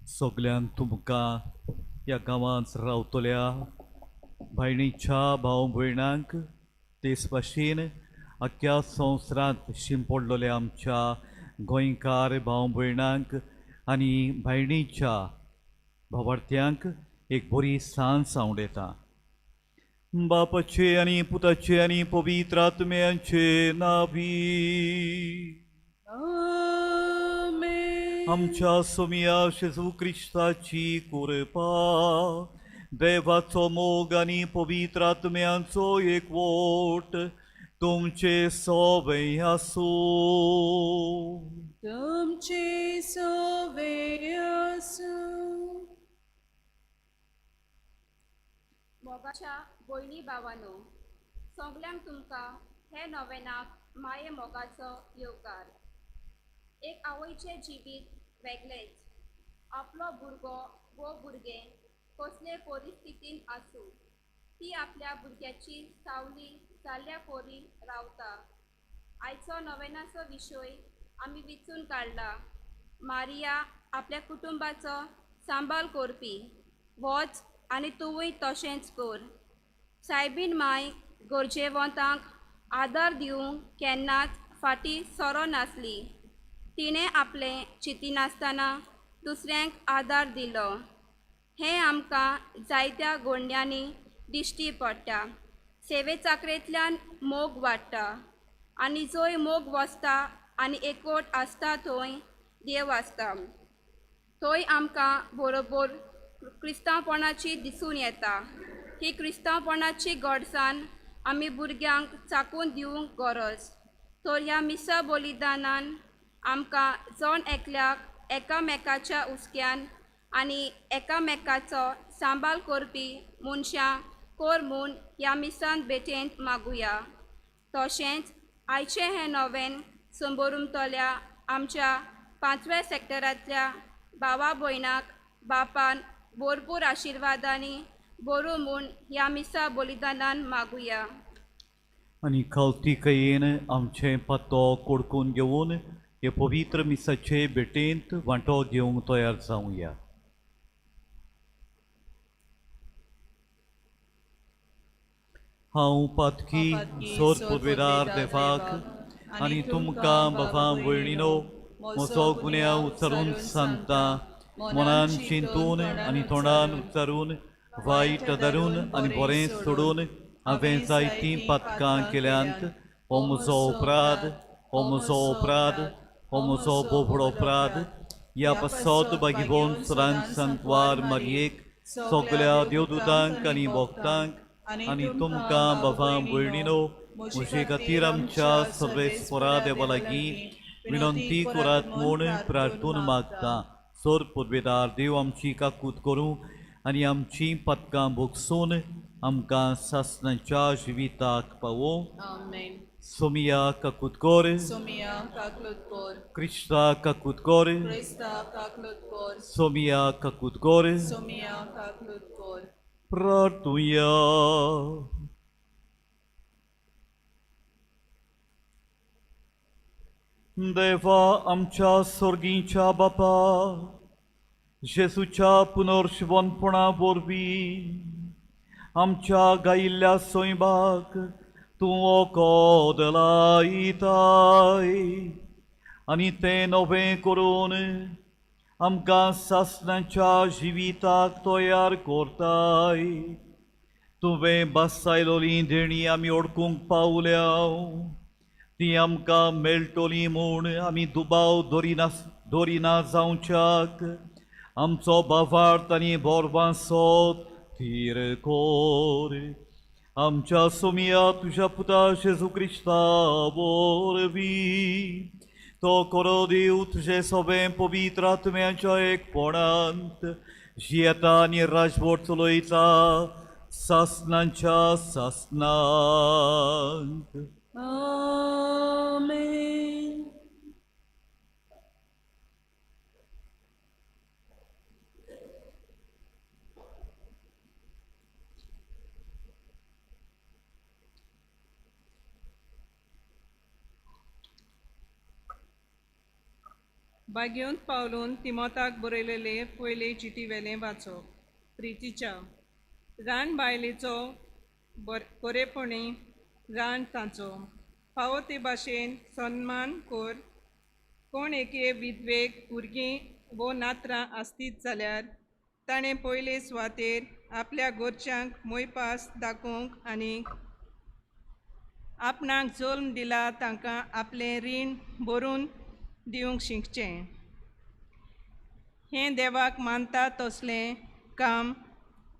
सगल्यांक तुमकां ह्या गांवांत रावतल्या भयणीच्या भाव भयणांक तेच भाशेन आख्ख्या संवसारांत शिंपडलेल्या आमच्या गोंयकार भाव भयणांक आनी भयणीच्या भावार्थ्यांक एक बरी सांज आवडटा. बापाचे आनी पुताचे आनी पवित्र आत्म्याचे नावी आमेन. आमच्या सोमिया जेजू क्रिस्ताची कृपा, देवाचो मोग आनी पवित्र आत्म्यांचो एकवट तुमचे सोबे आसूं. तुमचे सोवे आसूं. मोगाच्या भयणी भावानो, सगल्यांक तुमकां हे नोवेनाक माये मोगाचो येवकार. एक आवयचें जिवीत वेगळेंच. आपलो भुरगो वो भुरगें कसले परिस्थितीन आसूं, ती आपल्या भुरग्याची सावली जाल्ल्या परी रावता. आयचो नोवेनाचो विशय आमी विचून काडला, मारिया आपल्या कुटुंबाचो सांबाळ करपी. वच आनी तुवूय तशेंच कर. सायबीन माय गरजेवंतांक आदार दिवंक केन्नाच फाटीं सरोनासली. तिणें आपलें चिंतिनासतना दुसऱ्यांक आदार दिलो. हें आमकां जायत्या गोंड्यांनी दिश्टी पडटा. सेवे चाकरेंतल्यान मोग वाडटा आनी जंय मोग वसता आनी एकवट आसता थंय देव आसता. थंय आमकां बरोबर क्रिस्तांवपणाची दिसून येता. ही क्रिस्तांवपणाची गोडसाण आमी भुरग्यांक चाकून दिवंक गरज. तर ह्या मिसा बलिदानान आमकां जण एकल्याक एकामेकाच्या हुस्क्यान आनी एकामेकाचो सांबाळ करपी मनशां कर म्हूण ह्या मिसान भेटेंत मागुया. तशेंच आयचें हें नोवेन संबोरुमतल्या आमच्या पांचव्या सॅक्टरांतल्या भावा भयणाक बापान भरपूर आशिर्वादांनी बरो म्हूण ह्या मिसा बलिदानान मागुया. आनी खावतिकायेन आमचें पत्तो कोडकून घेवन हे पवित्र मिसाचे भेटेंत वांटो घेवंक तयार जावया. हांव पातकी सोर पुर्वेदार देवाक आनी तुमकां बाबा भयणीनो म्हजो गुन्यांव उच्चारून सांगता. मनान चिंतून आनी तोंडान उच्चारून, वायट धरून आनी बरें सोडून हांवें जायतीं पातकां केल्यांत. हो म्हजो अपराध, हो म्हजो अपराध, हो म्हजो बोबडो अपराध. ह्या पासत बागीबोन सदांच सांतवार मारयेक, सगल्या देवदूतांक आनी भक्तांक आनी तुमकां बाबा भयणीनो म्हजे खातीर आमच्या सर्वेस्परा देवा लागीं विनंती करात म्हूण प्रार्थून मागता. सोर पुर्वेदार देव आमची काकूत करूं आनी आमची पातकां भोगसून आमकां सासणाच्या जिविताक पावोवं. आमेन. सोमिया काकूत कर. सोमिया काकलूत कर. क्रिस्ता काकूत कर. क्रिस्ता काकलूत कर. सोमिया काकूत कर. सोमिया काकलूत कर. प्रार्थुया. देवा आमच्या स्वर्गीच्या बापा, जेजूच्या पुनर्शिवनपणा वरवीं आमच्या गायिल्ल्या सैमाक तूं वखद लायताय आनी तें नवें करून आमकां सासणाच्या जिविताक तयार करताय. तुवें बासायलोली देणी आमी ओडकूंक पावल्या, ती आमकां मेळटली म्हूण आमी दुबाव दरिना जावच्याक आमचो भावार्थ आनी बोरवांसो थीर कर. आमच्या सोमिया तुज्या पुता जेजू क्रिस्ता वरवीं तो करो देव तुजें सगळें पवित्र आत्म्याच्या एकपणांत जियेता आनी राजवट चलयता सासणाच्या सासणांत. आमेन. बागेवंत पावलून तिमोताक बरयलेले पयले चिटी वेलें वाचप. प्रितीच्या रान बायलेचो बरेपणी रान ताचो फावो ते भाशेन सन्मान कर. कोण एके विधवेक भुरगीं वो नात्रां आसतीत जाल्यार ताणें पयले सुवातेर आपल्या घरच्यांक मोयपास दाखोवंक आनी आपणाक जल्म दिला तांकां आपलें रीण भरून दिवंक शिकचें. हें देवाक मानता तसलें काम.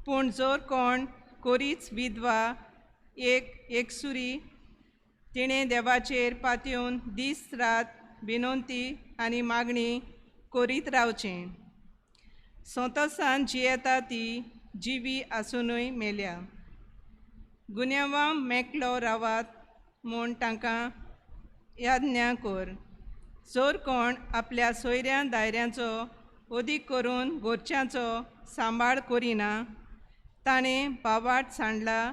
पूण जर कोण कोरीच विधवा एक एकसुरी तिणें देवाचेर पातयेवन दीस रात विनंती आनी मागणी करीत रावचें. संतोसान जियेता ती जिवी आसुनूय मेल्या. गुन्यांवां मेकलो रावात म्हूण तांकां याज्ञा कर. जर कोण आपल्या सोयऱ्या दायऱ्यांचो अदीक करून घरच्यांचो सांबाळ करिना ताणें बावाट सांडला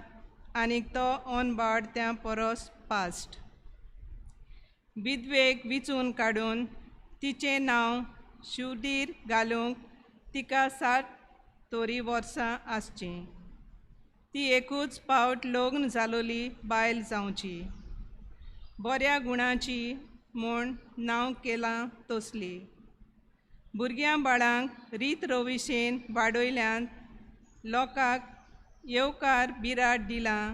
आनी तो अनबाड त्या परस पास्ट. विधवेक विचून काडून तिचें नांव शिवदीर घालूंक तिका 60 तरी वर्सां आसचीं. ती एकूच पावट लग्न जालोली बायल जावची. बऱ्या गुणाची म्हूण नांव केलां तसली. भुरग्यां बाळांक रीत रविशेन वाडयल्यान लोकांक येवकार बिराड दिलां,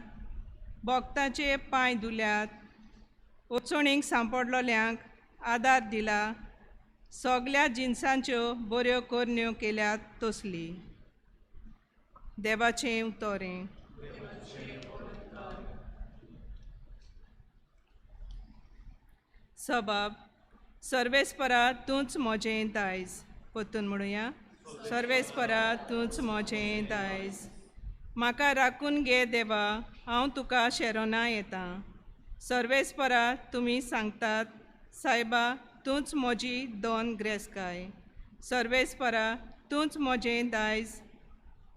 भक्ताचे पांय धुल्यात, अडचणीक सांपडलोल्यांक आदार दिला, सगल्या जिनसांच्यो बऱ्यो करण्यो केल्यात तसली. देवाचें उतोरें. सबाब सर्वेस्परा तूंच म्हजें दायज. परतून म्हणुया. सर्वेस्परा तूंच म्हजें दायज. म्हाका राखून घे देवा, हांव तुका शेरोना येता. सर्वेस्परा तुमी सांगतात सायबा तूंच म्हजी दोन ग्रेसकाय. सर्वेस्परा तूंच म्हजें दायज,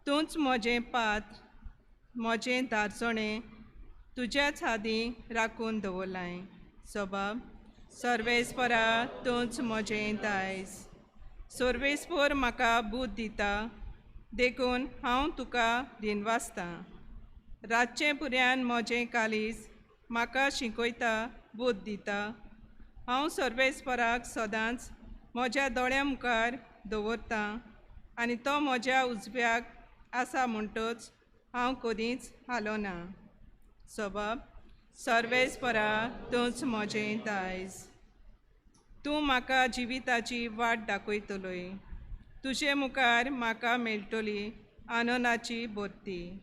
तूंच म्हजें पात्र, म्हजें दारचणें तुज्याच हातीं राखून दवरलाय. सबाब सर्वेस्परा तूंच म्हजें दायज. सर्वेस्पर म्हाका बूद दिता देखून हांव तुका दिनवासतां. रातचें पुऱ्यान म्हजें कालीज म्हाका शिकयता, बूद दिता. हांव सर्वेस्पराक सदांच म्हज्या दोळ्यां मुखार दवरतां आनी तो म्हज्या उजव्याक आसा म्हणटच हांव कदींच हालोना. सबाब सर्वेस्परा तूंच म्हजें दायज. तूं म्हाका जिविताची वाट दाखयतलोय. तुजे मुखार म्हाका मेळटली आनंदाची भरती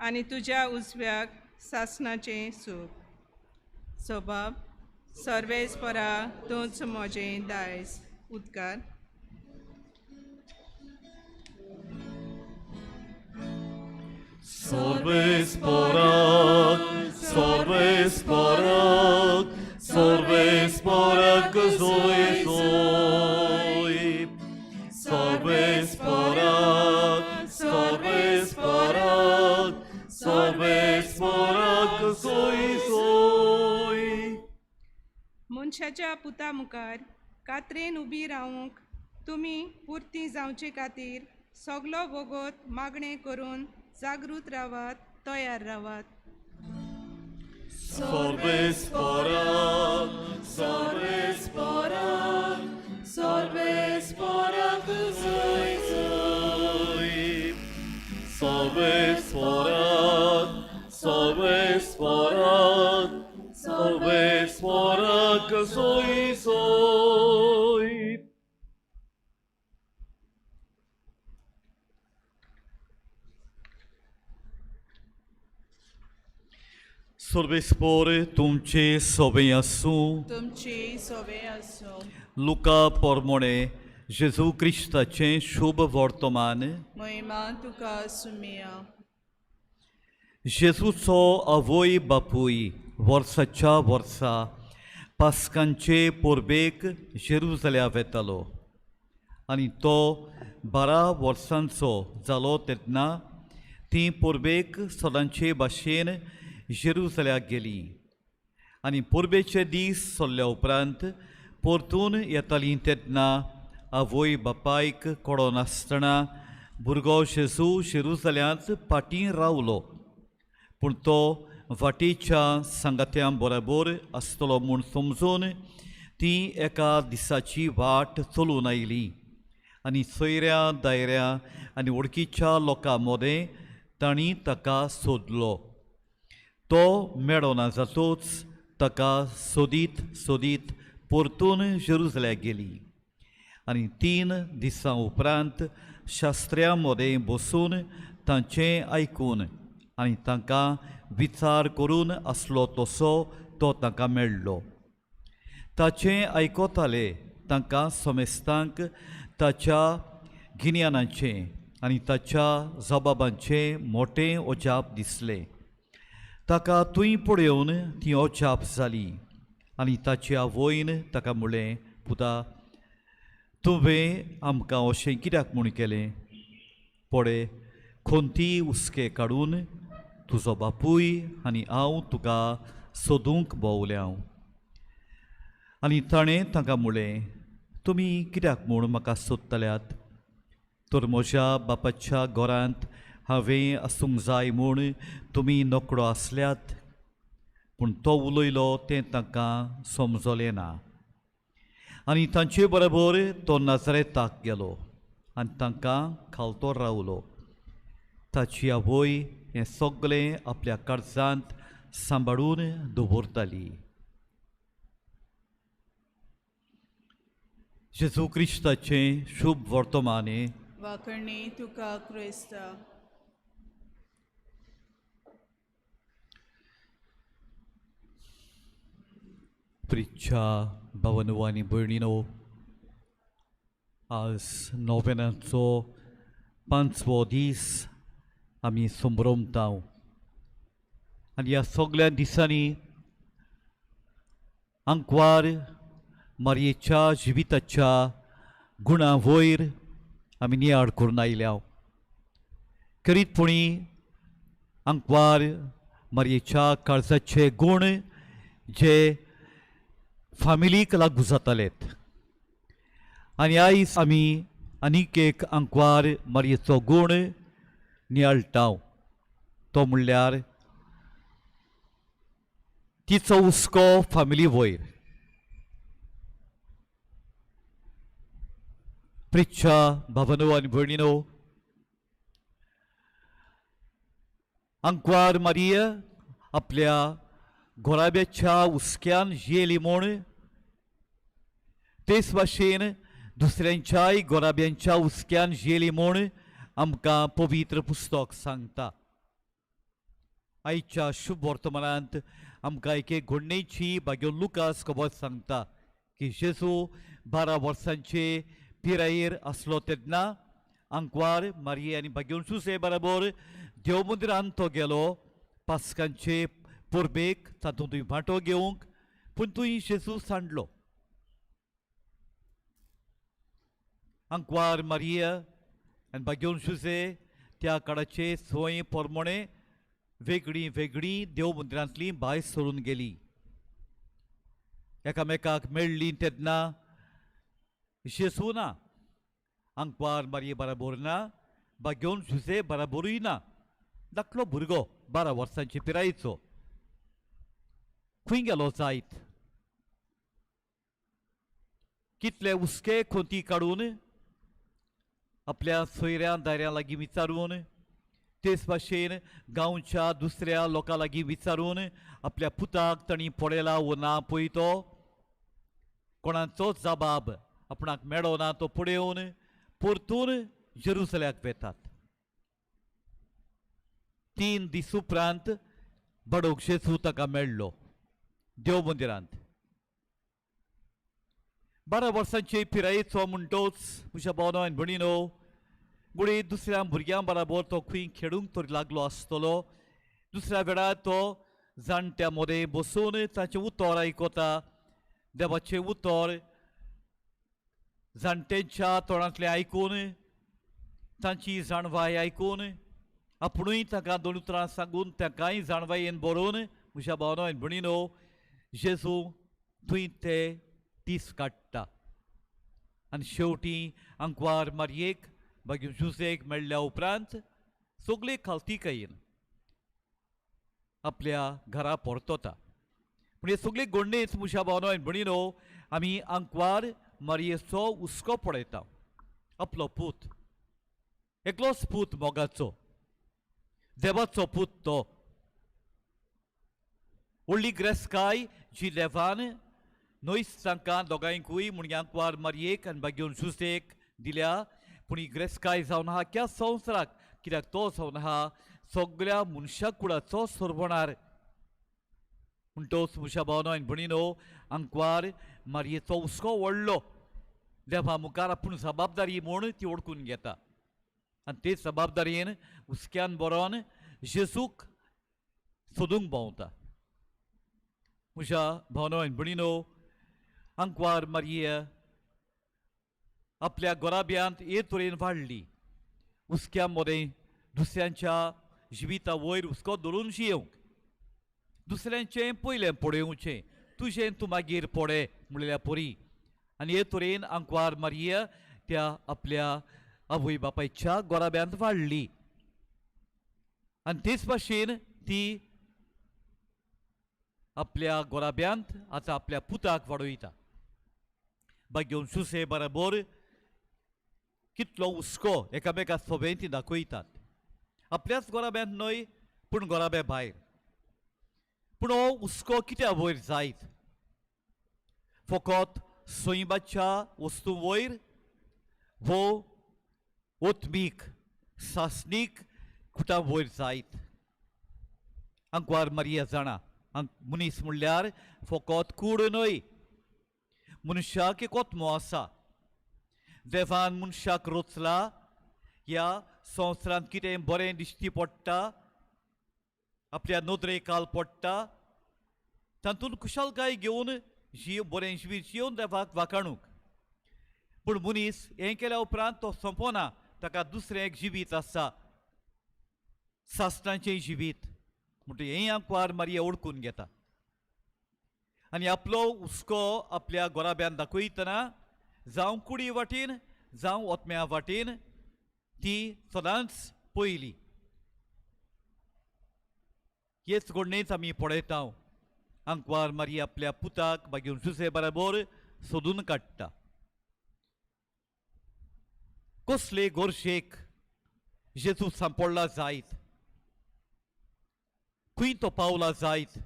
आनी तुज्या उजव्याक सासणाचें सूख. सबाब सर्वेस्परा तूंच म्हजें दायज. उदकार. सर्वेस्पराक, सर्वेस्पराक, सर्वेस्पराक zoe zoe. सर्वेस्पराक, सर्वेस्पराक, सर्वेस्पराक zoe zoe. मनशाच्या पुता मुखार कात्रेन उबी रावंक तुमी पुरती जावचे खातीर सगलो वगत मागणें करून जागृत रावात, तयार रावात. सर्वेस्पराक, सर्वेस्पराक, सर्वेस्पराक zoe zoe. सर्वेस्पराक, सर्वेस्पराक, सर्वेस्पराक zoe zoe. सर्वेस्पर तुमचे सोबे आसूं. तुमची सोबे आसूं. लुका पोरमोणे जेजू क्रिस्ताचें शुभ वर्तमान. महिमा तुका सुमिया. जेजूचो आवय बापूय वर्साच्या वर्सा पास्कांचे परबेक जेरुजल्या वेतालो आनी तो 12 वर्सांचो जालो तेन्ना ती परबेक सदांचे भाशेन जेरुजल्याक गेली आनी परबेचे दीस सोल्ल्या उपरांत परतून येतालीं तेन्ना आवय बापायक कळनासतना भुरगो जेजू जेरुजाल्यांत फाटीं रावलो. पूण तो वाटेच्या सांगात्यां बरोबर आसतलो म्हूण समजून ती एका दिसाची वाट चलून आयली आनी सोयऱ्या दायऱ्या आनी वळखीच्या लोकां मदें तांणी ताका सोदलो. तो मेळना जातूच ताका सोदीत सोदीत परतून जेरुजल्याक गेली आनी 3 दिसां उपरांत शास्त्र्यां मदें बसून तांचें आयकून आनी तांकां विचार करून आसलो तसो तो तांकां मेळ्ळो. ताचें आयकताले तांकां समेस्तांक ताच्या गिन्यानाचें आनी ताच्या जबाबांचें मोटें अजाप दिसलें. ताका थंय पळोवन ती अजाप जाली आनी ताची आवयन ताका म्हणलें, पुता, तुवें आमकां अशें कित्याक म्हूण केलें? पळय, खंती हुस्के काडून तुजो बापूय आनी हांव तुका सोदूंक भोंवल्या. आनी ताणें तांकां म्हणलें, तुमी कित्याक म्हूण म्हाका सोदतल्यात? तर म्हज्या बापाच्या घरांत हांवें आसूंक जाय म्हूण तुमी नकळो आसल्यात. पूण तो उलयलो तें तांकां समजलें ना. आनी तांचे बरोबर तो नाजरेताक गेलो आनी तांकां खालतो रावलो. ताची आवय हें सगळें आपल्या काळजांत सांबाळून दवरताली. जेजू क्रिस्ताचें शुभ वर्तमान. वाकणी तुका क्रिस्ता. प्रिच्छा भावनो आनी भयणीनो, आज नोवेनाचो 5वो दीस आमी संभ्रमता आनी ह्या सगळ्या दिसांनी आंकवार मारयेच्या जिविताच्या गुणा वयर आमी नियाळ करून आयल्या. करीतपणी आंकवार मारयेच्या काळजाचे गूण जे फामिलीक लागू जातालेत. आनी आयज आमी आनीक एक आंकवार मारयेचो गूण नियाळटा, तो म्हणल्यार तिचो हुस्को फामिली वयर. प्रिच्छा भावनो आनी भयणीनो, आंकवार मारिया आपल्या घोराब्याच्या हुस्क्यान जियेली म्हूण तेच भाशेन दुसऱ्यांच्याय घोराब्यांच्या हुस्क्यान जियेली म्हूण आमकां पवित्र पुस्तक सांगता. आयच्या शुभ वर्तमानांत आमकां एके घडणेची भाग्यो लुकास खबर सांगता की जेजू 12 वर्सांचे पिरायेर आसलो तेन्ना आंकवार मारये आनी भाग्योन सुसे बरोबर देव मंदिरांत तो गेलो पास्कांचे परबेक तातूंत तुवें वांटो घेवंक, पूण तुवें जेजू सांडलो. आंकवार मारिया आनी भाग्योन सुसे त्या काळाचे सोय पोरमोणे वेगळी वेगळी देव मंदिरांतली भायर सरून गेली. एकामेकाक मेळ्ळी तेन्ना जेजू ना, आंकवार मारये बराबर ना, भाग्योन जुजे बराबरूय ना. धाकलो भुरगो 12 वर्सांचे पिरायेचो खंय गेलो जायत? कितले हुस्के खोंती काडून आपल्या सोयऱ्या दायऱ्यां लागीं विचारून, तेच भाशेन गांवच्या दुसऱ्या लोकां लागीं विचारून आपल्या पुताक तांणी पळयला वो ना पळय तो कोणाचो जबाब आपणाक मेळो ना तो पळोवन परतून जेरुसल्याक वेतात. 3 दीस उपरांत बडोक जेजू ताका मेळ्ळो देव मंदिरांत. 12 वर्सांचे पिरायेचो म्हणटोच म्हज्या भावनो आनी भयणीनो, गुडी दुसऱ्या भुरग्यां बराबर तो खंय खेळूंक तरी लागलो आसतलो. दुसऱ्या वेळार तो जाणट्या मदें बसून ताचें उतर आयकता, देवाचें उतर जाणट्यांच्या तोंडांतलें आयकून, तांची जाणवाय आयकून, आपुणूय ताका 2 उतरां सांगून ताकाय जाणवायेन बरोवन म्हज्या भावनो आनी भयणीनो, जेजू थंय ते दीस काडटा. आनी शेवटी आंकवार मारयेक मागीर जुजेक मेळ्ळ्या उपरांत सगळे खालतीकायेन आपल्या घरा परतता. पूण हे सगळे गोंडेच मुशा भावनो आनी भयणीनो आमी आंकवार मारयेचो हुस्को पळयता. आपलो पूत, एकलोच पूत मोगाचो, देवाचो पूत तो, व्हडली ग्रेस्काय जी देवान न्हयच तांकां दोगांयकूय म्हण आंकवार मारयेक आनी मागीर जुजेक दिल्या. पूण ही ग्रेस्काय जावन आहा क्या संवसाराक, कित्याक तो जावन आहा सगळ्या मनशा कुळाचो सोरवणार. म्हणटोच म्हज्या भावनो आनी भयणीनो आंकवार मारयेचो हुस्को व्हडलो. देवा मुखार आपूण जबाबदारी म्हूण ती वळखून घेता आनी ते जबाबदारयेन हुस्क्यान बरोवन जेजूक सोदूंक भोंवता. म्हज्या भावनो आनी भयणीनो आंकवार मारये आपल्या गोराब्यांत हे तरेन वाडली. हुस्क्या मदें दुसऱ्यांच्या जिविता वयर हुस्को धरून जियेवंक, दुसऱ्यांचें पयलें पळोवचें, तुजें तूं मागीर पळय म्हणलेल्या परी. आनी हे तरेन आंकवार मारये त्या आपल्या आवय बापायच्या गोराब्यांत वाडली. आनी तेच भाशेन ती आपल्या गोराब्यांत आतां आपल्या पुताक वाडयता. बागेवन सुसे बराबर कितलो हुस्को एकामेका सोबें ती दाखयतात. आपल्याच गोराब्यांत न्हय पूण गोराब्या भायर. पूण हो हुस्को कित्या वयर जायत? फकत सैमाच्या वस्तू वयर वो ओत्मीक सासणीक खुटां वयर जायत? आंकवार मारया जाणा मनीस म्हणल्यार फकत कूड न्हय, मनशाक एक आत्मो आसा. देवान मनशाक रचला ह्या संवसारांत कितें बरें दिश्टी पडटा, आपल्या नदरेक काल पडटा, तातूंत खुशालकाय घेवन जीव बरें जिवीत जिवन देवाक वाखाणूंक. पूण मनीस हें केल्या उपरांत तो सोंपोना, ताका दुसरें एक जिवीत आसा, सासणाचें जिवीत. म्हणटकीर हें आंकवार मारया वळखून घेता आनी आपलो हुस्को आपल्या गोराब्यान दाखयतना जावं कुडी वाटेन जावं ओतम्या वाटेन ती सदांच पयली. हेच घडणेच आमी पळयता. आंकवार मारी आपल्या पुताक मागीर जुजे बराबर सोदून काडटा. कसले गोरशेक जेजू सांपडला जायत, खंय तो पावला जायत,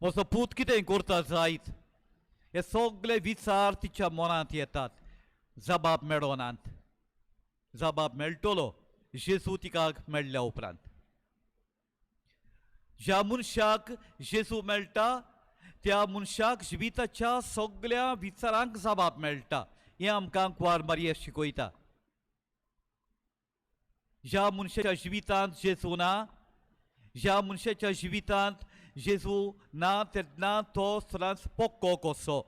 म्हजो पूत कितें करता जायत, हे सगळे विचार तिच्या मनांत येतात. जबाब मेळनात. जबाब मेळटलो जेजू तिका मेळ्ळ्या उपरांत. ज्या मनशाक जेजू मेळटा त्या मनशाक जिविताच्या सगळ्या विचारांक जबाब मेळटा. हें आमकां कुवार मारया शिकयता. ज्या मनशाच्या जिवितांत जेजू ना, ज्या मनशाच्या जिवितांत जेजू ना तेन्ना तो सदांच पक्को कसो,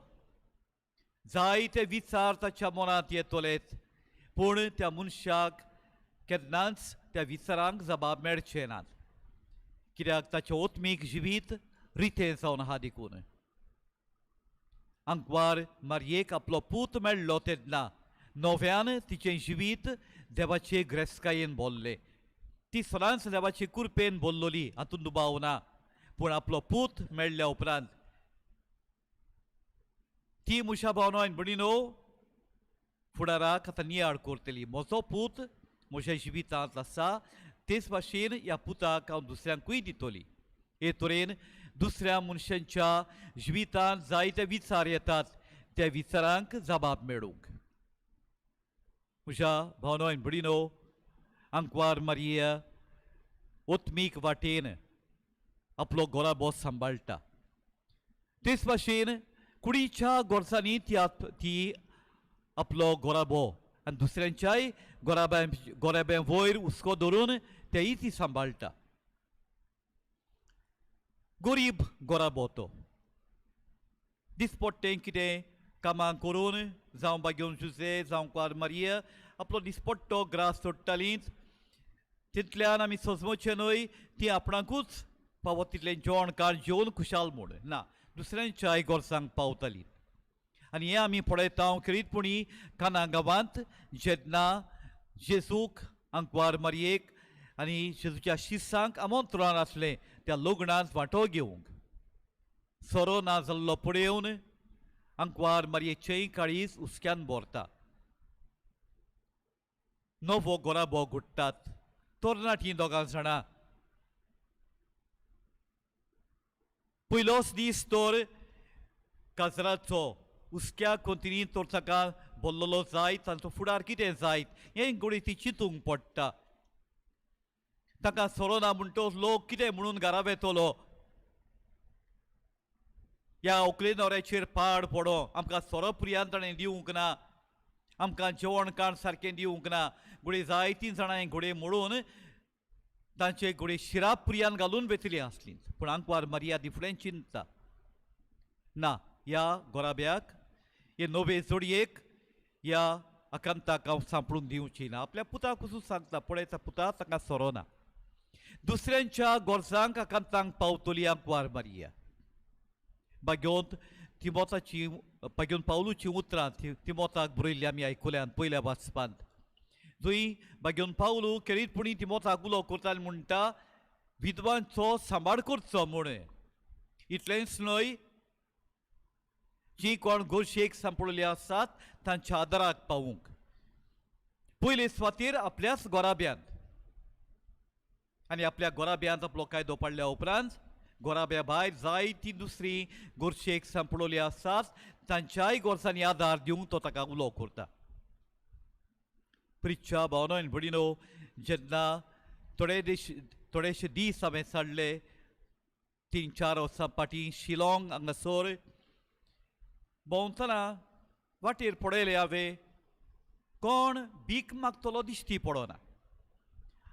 जायते विचार ताच्या मनांत येतलेच, पूण त्या मनशाक केन्नाच त्या विचारांक जबाब मेळचे नात, कित्याक ताचें ओत्मीक जिवीत रितें जावन आहा. देखून आंकवार मारयेक आपलो पूत मेळ्ळो तेन्ना नव्यान तिचें जिवीत देवाचे ग्रेस्कायेन भरलें. ती सदांच देवाचे कुरपेन भरलोली हातूंत दुबाव ना, पूण आपलो पूत मेळ्ळ्या उपरांत ती मुशा भावनो आनी भयणीनो फुडाराक आतां नियाळ करतली. म्हजो पूत म्हज्या जिवितांत आसा, तेच भाशेन ह्या पुताक हांव दुसऱ्यांकूय दितली. हे तरेन दुसऱ्या मनशांच्या जिवितांत जायते विचार येतात, त्या विचारांक जबाब मेळूंक. म्हज्या भावनो आनी भयणीनो आंकवार मारया ओत्मीक वाटेन आपलो गोराबो सांबाळटा. तेच भाशेन कुडीच्या गोरसांनी ती आपलो गोराबो आनी दुसऱ्यांच्याय गोराब्या वयर हुस्को धरून तेय ती सांबाळटा. गरीब गोराबो तो दिसपट्टें कितें कामां करून जावं बागेवन जुजे जावं कुवार मारया आपलो दिसपट्टो ग्रास सोडटालींच. तितल्यान आमी सजमोचें न्हय ती आपणाकूच फावो तितलें जेवण काड जेवन खुशाल म्हूण ना, दुसऱ्यांच्याय गरजांक पावताली. आनी हें आमी पळयता खेरीतपणी काना गांवांत जेन्ना जेजूक आंकवार मारयेक आनी जेजूच्या शिसांक आमंत्रण आसलें त्या लग्नांत वांटो घेवंक, सोरो ना जाल्लो पळोवन आंकवार मारयेचेंय काळीज हुसक्यान भरता. नवो गोराबो घुट्टात तरणाटीं दोगां जाणां. पयलोच दीस तर काजराचो हुसक्या कोंतिनी तर ताका बोल्लोलो जायत, तांचो फुडार कितें जायत हें घडये ती चिंतूंक पडटा. ताका सोरो ना म्हणटच लोक कितें म्हणून घरा वेतलो, ह्या व्हंकले न्हवऱ्याचेर पाड पडो, आमकां सोरो प्रियान ताणें दिवंक ना, आमकां जेवण खाण सारकें दिवंक ना. घडये जायतीं जाणां हें घडये म्हणून तांचे घडये शिराप प्रियान घालून वेतलीं आसलीं. पूण आंकवार मारिया ती फुडें चिंतता ना, ह्या गोराब्याक हे नवे जोडयेक ह्या आकांताक हांव सांपडून दिवची ना. आपल्या पुताक वचून सांगता, पळयता पुता ताका सोरो ना. दुसऱ्यांच्या गरजांक आकांतांक पावतली आंकवार मारिया. बागेवंत तिमोताची बागेवन पावलूची उतरां तिमोताक बरयल्ली आमी आयकुल्यान पयल्या वाचपांत, जंय बागेवन पावलू खेरीतपणी तिमोताक उलो करता आनी म्हणटा विधवांचो सांबाळ करचो म्हूण. इतलेंच न्हय, जी कोण गोरशेक सांपडलेली आसात तांच्या आदाराक पावूंक पयले सुवातेर आपल्याच गोराब्यांत, आनी आपल्या गोराब्यांत आपलो कायदो पाडल्या उपरांत गोराब्या भायर जायती दुसरी गोरशेक सांपडलेली आसात तांच्याय गरजांनी आदार दिवंक तो ताका उलो करता. प्रिच्या भावनो आनी भयणीनो, जेन्ना थोडेशे दीस हांवें साडले 3-4 वर्सां फाटीं शिलाँग हांगासर भोंवतना वाटेर पळयलें हांवें कोण भीक मागतलो दिश्टी पडना.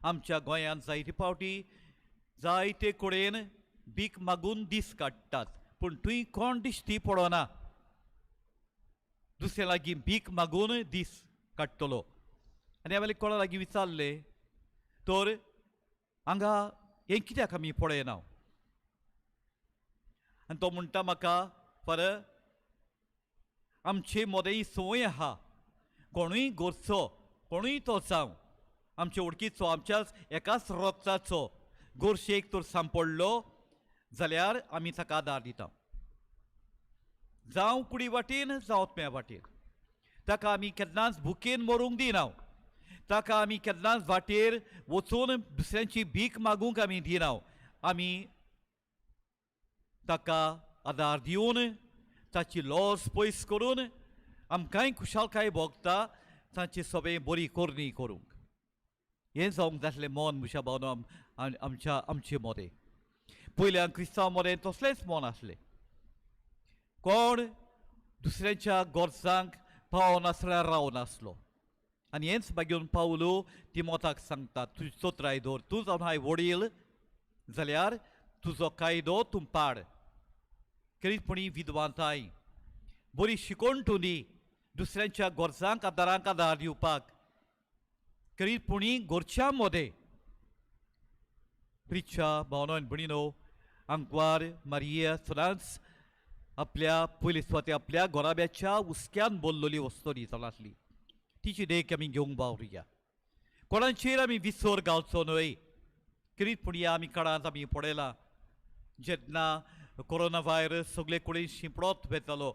आमच्या गोंयांत जायते फावटी जायते कडेन भीक मागून दीस काडटात, पूण थंय कोण दिश्टी पडना दुसऱ्या लागीं भीक मागून दीस काडटलो. आनी हांवें कोणा लागीं विचारलें तर हांगा हें कित्याक आमी पळयना, आनी तो म्हणटा म्हाका पर आमचे मदें संवय आहा, कोणूय गोरचो कोणूय तो जावं आमचे वळखीचो आमच्याच एकाच रक्ताचो गोरशेक तर सांपडलो जाल्यार आमी ताका आदार दिता, जावं कुडी वाटेन जावं आत्म्या वाटेन. ताका आमी केन्नाच भुकेन मरूंक दिना, ताका आमी केन्नाच वाटेर वचून दुसऱ्यांची भीक मागूंक आमी दिना. आमी ताका आदार दिवन ताची लॉस पयस करून आमकांय खुशालकाय भोगता तांची सगळें बरी करणी करूंक. हें जावंक जातलें मन म्हज्या भावना आमच्या आमचे मदें. पयल्या क्रिस्तांव मदें तसलेंच मन आसलें, कोण दुसऱ्यांच्या गरजांक पावनासल्यार रावनासलो. आनी हेंच मागीर पावलो तिमोताक सांगता, तुजी चोत्राय दवर, तूं जावन हाय वडील जाल्यार तुजो कायदो तूं पाड. खेरीतपणी विद्वांताय बरी शिकोवन तूं दी दुसऱ्यांच्या गरजांक आदारांक आदार दिवपाक. खेरीतपणी घरच्या मदें प्रिच्या भावनो आनी भयणीनो, आंकवार मारिया सदांच आपल्या पयले सुवाते आपल्या गोराब्याच्या हुसक्यान बोल्लोली वस्तोरी जावन आसली. तिची देख आमी घेवंक बावरुया. कोणाचेर आमी विसर घालचो न्हय. खेरीतपणी आमी काळांत आमी पळयलां जेन्ना कोरोना व्हायरस सगळे कडेन शिंपडत वेतालो,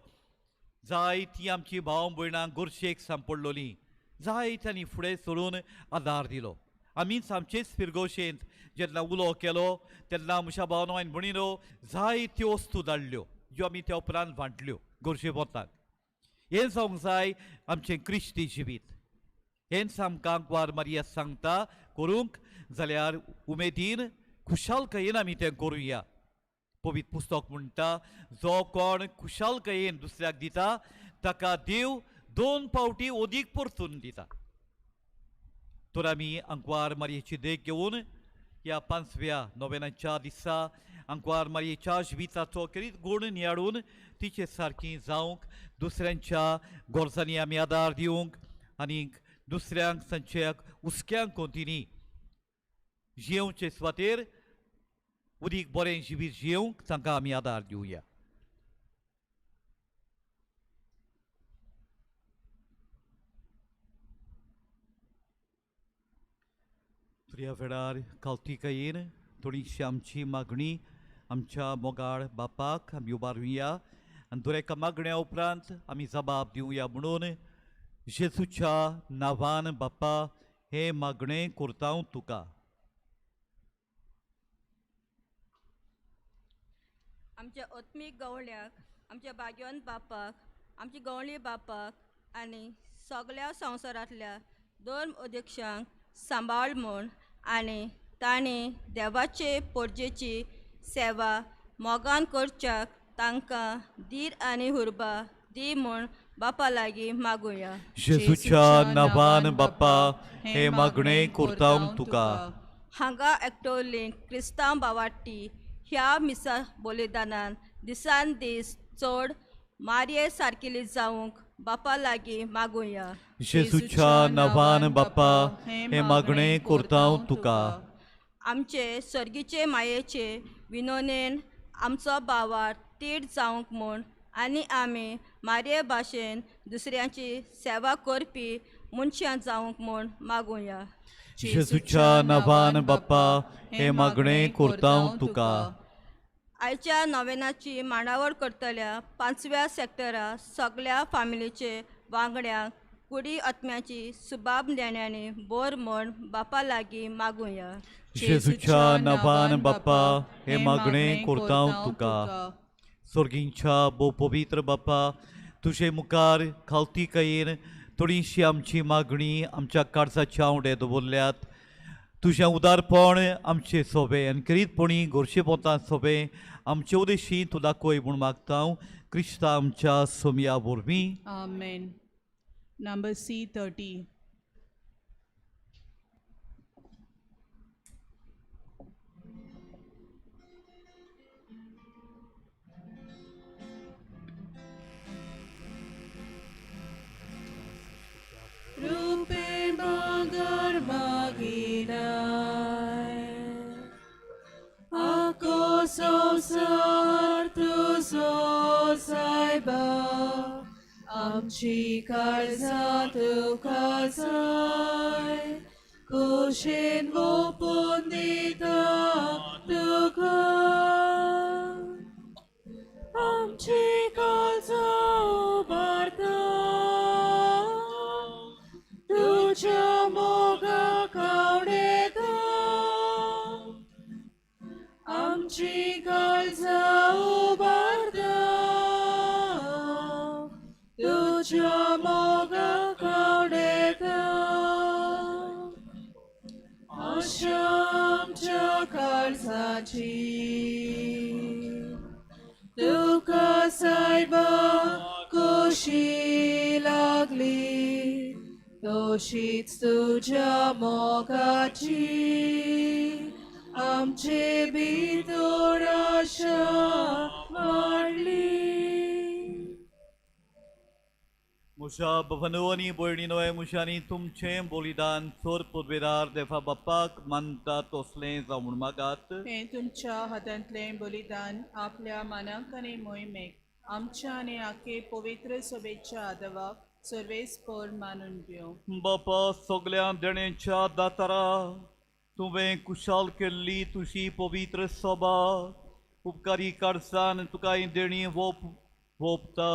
जायतीं आमची भाव भयणां गोरशेक सांपडलोलीं, जायत्यांनी फुडें सरून आदार दिलो. आमीच आमचेच फिरगोशेंत जेन्ना उलो केलो तेन्ना म्हज्या भावनो आनी भयणीनो जायत्यो वस्तू धाडल्यो ज्यो आमी त्या उपरांत वांटल्यो गोरशे पोताक. हें जावंक जाय आमचें क्रिस्ती जिवीत. हेंच आमकां आंकवार मारिया सांगता करूंक जाल्यार उमेदीन खुशालकायेन आमी तें करुया. पवित्र पुस्तक म्हणटा जो कोण खुशालकायेन दुसऱ्याक दिता ताका देव 2 फावटी अदीक परतून दिता. तर आमी आंकवार मारयेची देख घेवन ह्या 5व्या नोवेनाच्या दिसा आंकवार मारयेच्या जिविताचो खेरीत गूण नियाळून तिचे सारकी जावंक दुसऱ्यांच्या गरजांनी आमी आदार दिवंक आनी दुसऱ्यांक तांच्या हुसक्यांक कोंतिनी जियेवचे सुवातेर उदीक बरें जिवीत जियेवंक तांकां आमी आदार दिवया. तर ह्या वेळार कावतिकायेन थोडीशी आमची मागणी आमच्या मोगाळ बापाक आमी उबारुया आनी दर एका मागण्या उपरांत आमी जबाब दिवया म्हणून जेजूच्या नांवान बापा हें मागणें करता तुका. आमच्या आत्मीक गवळ्याक, आमच्या भाग्यवंत बापाक, आमची गवळी बापाक आनी सगळ्या संवसारांतल्या धर्म अध्यक्षांक सांबाळ म्हूण आनी तांणी देवाचे पोरजेची सेवा मोगान करच्याक तांकां धीर आनी हुर्बा दी म्हूण बापा लागीं मागुया. जेजूच्या नांवान बापा हें मागणें करता तुका. हांगा एकटोलीं क्रिस्तांव बावाटी ह्या मिसा बलिदानान दिसान दीस चड मारये सारकिली जावंक बापा लागीं मागुया. जेजूच्या नांवान बापा हें मागणें करता तुका. आमचे सर्गीचे मायेचे विनोनेन आमचो बावार तीड जावंक म्हूण आनी आमी मारये भाशेन दुसऱ्यांची सेवा करपी मनशां जावंक म्हूण मागुया. जेजूच्या नांवान बापा हें मागणें करता तुका. आयच्या नोवेनाची मांडावळ करतल्या 5व्या सॅक्टरा सगल्या फामिलीचे वांगड्यांक कुडी आत्म्याची सुबाब देण्यांनी बोर म्हूण बापा लागीं मागुया. जेजूच्या नांवान बापा हें मागणें करता तुका. सोर्गींच्या भोव पवित्र बापा तुजे मुखार खावतिकायेन थोडीशी आमची मागणी आमच्या काळजाच्या आंवडे दवरल्यात. तुजें उदारपण आमचे सोबे आनी करीतपणी गोरशेपोतां सोबे आमचे उदेशी तूं दाखय म्हूण मागता क्रिस्ता आमच्या सोमया वरवीं. आमेन. Number C30. Rupe magar maginay, ako संसार तुजो सायबा, आमची काळजां तुका जाय, कुशीन ओपून दिता तुका, आमची काळजां उबारता तुज्या मोगाक आवडता, आमची काळजां उबारता तुज्या मोगाक आवडता, आशा आमच्या काळजाची तुका सायबा खोशी लागली, तशीच तुज्या मोगाची आमचे भितर आशा वाडली. म्हज्या भवनो आनी भयणीनोय म्हज्यांनी तुमचें बलिदान चोर पुर्वेदार देवा बापाक मानता तसलें जावं म्हूण मागात. हें तुमच्या हातांतलें बलिदान आपल्या मानाक आनी मोहिमेक आमच्या आनी आखे पवित्र सभेच्या आदवाक सर्वेस्पर मानून घेवं. बापा सगल्या देण्याच्या दातारा तुवें कुशाल केल्ली तुजी पवित्र सभा उपकारी काळजान तुका ही देणी वोपता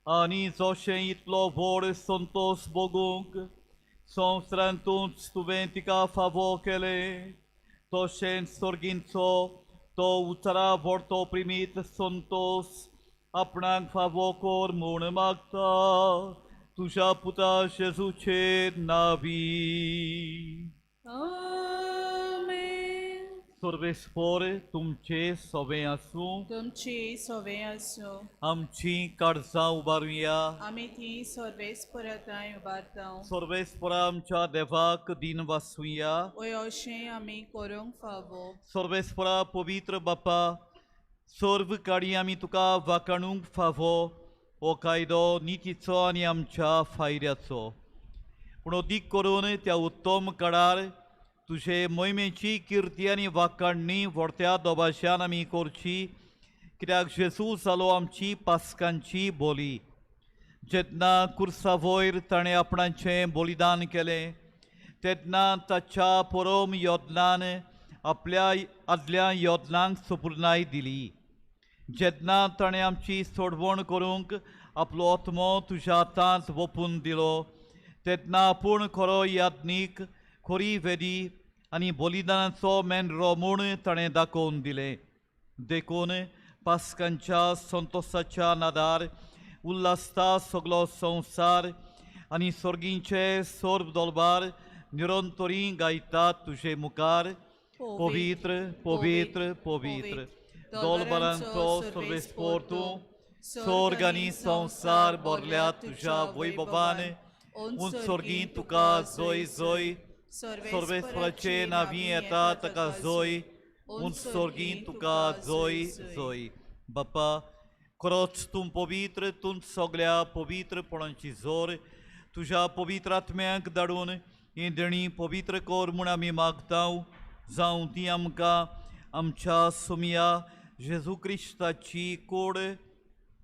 आनी जशें इतलो व्हड संतोश भोगूंक संवसारांतूच तुवें तिका फावो केलें तशेंच सर्गींचो तो उतरा व्हडतो प्रिमीत संतोश आपणाक फावो कर म्हूण मागता तुज्या पुता जेजूचेर नावी. आमेन. सर्वेस्पर तुमचे सवे आसूं. तुमची सवे आसूं. आमची काळजां उबारुया. आमी ती सर्वेस्पराताय उबारता. सर्वेस्परा आमच्या देवाक दिन वासुया. वय अशें आमी करूंक फावो. सर्वेस्परा पवित्र बापा सर्व काडी आमी तुका वाकाणूंक फावो हो कायदो नितीचो आनी आमच्या फायद्याचो पूण अदीक करून त्या उत्तम काळार तुजे मोहिमेची किर्ती आनी वाकाणणी व्हडत्या दोबाशान आमी करची कित्याक जेजू जालो आमची पास्कांची बोली. जेन्ना कुर्सा वयर ताणें आपणाचें बलिदान केलें तेन्ना ताच्या परम यत्नान आपल्या आदल्या यत्नांक सुपुर्णाय दिली. जेन्ना ताणें आमची सोडवण करूंक आपलो आत्मो तुज्या हातांत वोपून दिलो तेन्ना आपूण खरो याज्ञीक, खरी वेदी आनी बलिदानाचो मेनरो म्हूण ताणें दाखोवन दिलें. देखून पास्कांच्या संतोसाच्या नादार उल्हासता सगलो संवसार आनी सर्गींचे सर्व दलबार निरंतरी गायतात तुजे मुखार. पवित्र पवित्र पवित्र दोलबरांचो सर्वेस्पोर तूं, स्वर्ग आनी संवसार भरल्या तुज्या वैभवान. उंच सर्गी तुका जोय जोय, सर्वेस्पराचे नांवी येता ताका जोय, उंच सर्गी तुका जोय जोय. बापा खरोच तूं पवित्र, तूं सगल्या पवित्रपणाची जोर तुज्या पवित्र आत्म्याक धाडून ही देणी पवित्र कर म्हूण आमी मागता. जावं ती आमकां आमच्या सोमया जेजू क्रिस्ताची कोड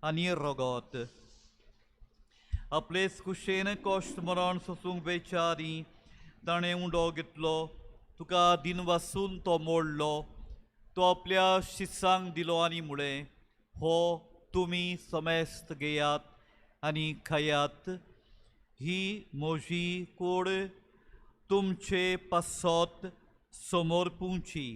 आनी रगत. आपलेच कुशेन कश्ट मरण सोसूंक बेचारी ताणें उंडो घेतलो, तुका दिनवासून तो मोडलो, तो आपल्या शिसांक दिलो आनी मुळें, हो तुमी समेस्त घेयात आनी खायात, ही म्हजी कोड तुमचे पासत समर्पूंची.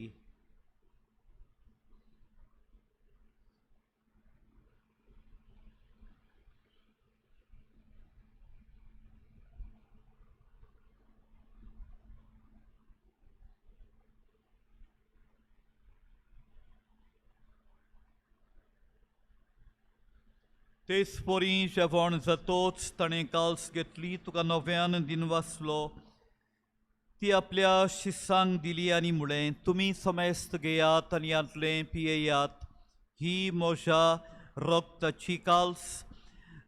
तेच परी जेवण जातोच ताणें काल्स घेतली, तुका नव्यान दिनवासलो, ती आपल्या शिसांक दिली आनी मुळें, तुमी समेस्त घेयात आनी हांतलें पियेयात, ही म्हज्या रगताची काल्स,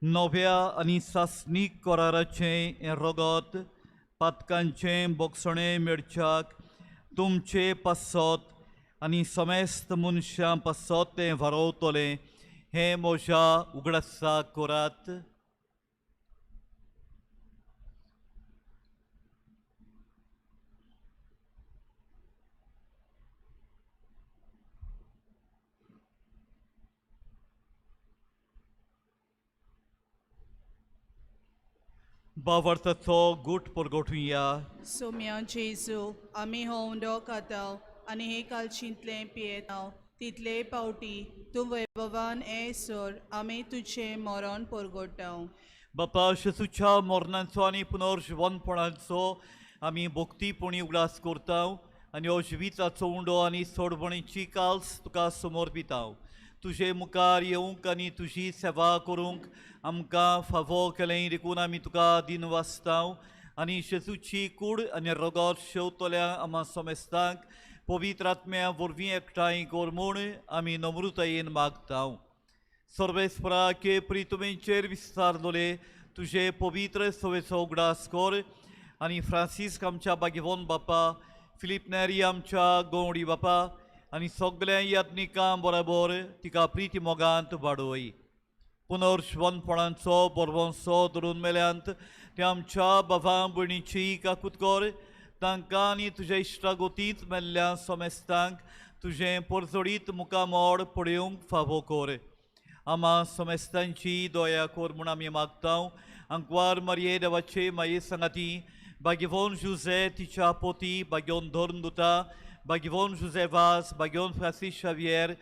नव्या आनी सासणीक कराराचें हें रगत पातकांचें बोगसणें मेळच्याक तुमचे पासत आनी समेस्त मनशां पासत तें वारोवतलें, हें म्हज्या उगडासा करात. बावर्थाचो गूट परगटुया. सोम्या जेजू, आमी हो उंडो खाताव आनी हे कालशींतलें पियेताव, तितले पावटी तूं वैभवान येसर आमी तुजें मरण परगटाव. बापा जेजूच्या मरणाचो आनी पुनर्जिवनपणाचो आमी भक्तीपणी उगडास करता आनी हो जिविताचो उंडो आनी सोडवणीची काल्स तुका समर्पिताव. तुजे मुखार येवंक आनी तुजी सेवा करूंक आमकां फावो केलें देखून आमी तुका दिनवासताव आनी जेजूची कूड आनी रगत शेवतल्या आमा समेस्तांक पवित्र आत्म्या वरवीं एकठांय कर म्हूण आमी नम्रतायेन मागताव. सर्वेस्पराके प्रितुमेंचेर विस्तारलोले तुजे पवित्र सवेचो उगडास कर आनी फ्रांसीस्क आमच्या बागेवन बापा, फिलीप नेरी आमच्या गौडी बापा आनी सगल्या याज्ञिकां बरोबर तिका प्रिती मोगांत वाडोय. पुनर्श्वनपणाचो बरवंसो धरून मेल्यांत ते आमच्या बाबा भयणीची काकूत कर, तांकां आनी तुज्या इश्टागोतींत मेल्ल्या समेस्तांक तुजें परजोडीत मुखामोड पळोवंक फावो कर. आमा समेस्तांची दया कर म्हूण आमी मागता. आंकवार मारये देवाचे माये सांगाती बागेवन जुझे तिच्या पोती, बागेवन धरून दुता, बागेवन जुझे वास, बागेवन फ्रांसीस शावियर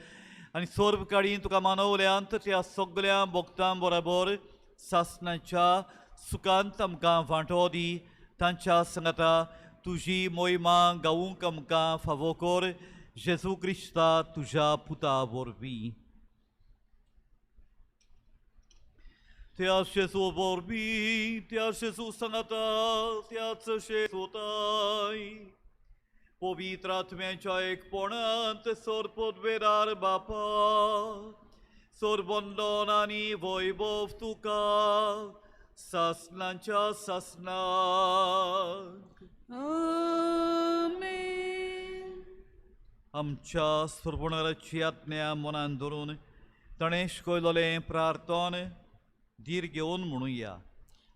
आनी सर्व काळी तुका मानवल्यांत त्या सगल्या भक्तां बरोबर सासणाच्या सुखांत आमकां वांटो दी. तांच्या सांगाता तुजी मोहिमा गावूंक आमकां फावो कर, जेजू क्रिस्ता तुज्या पुता वरवीं. त्या जेजू वरवीं, त्या जेजू सांगाता, त्याच जेजूताय पवित्र आत्म्याच्या एकपणांत सरपदवेदार बापा, सरबंदन आनी वैभव तुका सासणाच्या सासणाक. आमेन. आमच्या सरपणाची आज्ञा मनान धरून ताणें शिकयलोलें प्रार्थन धीर घेवन म्हणुया.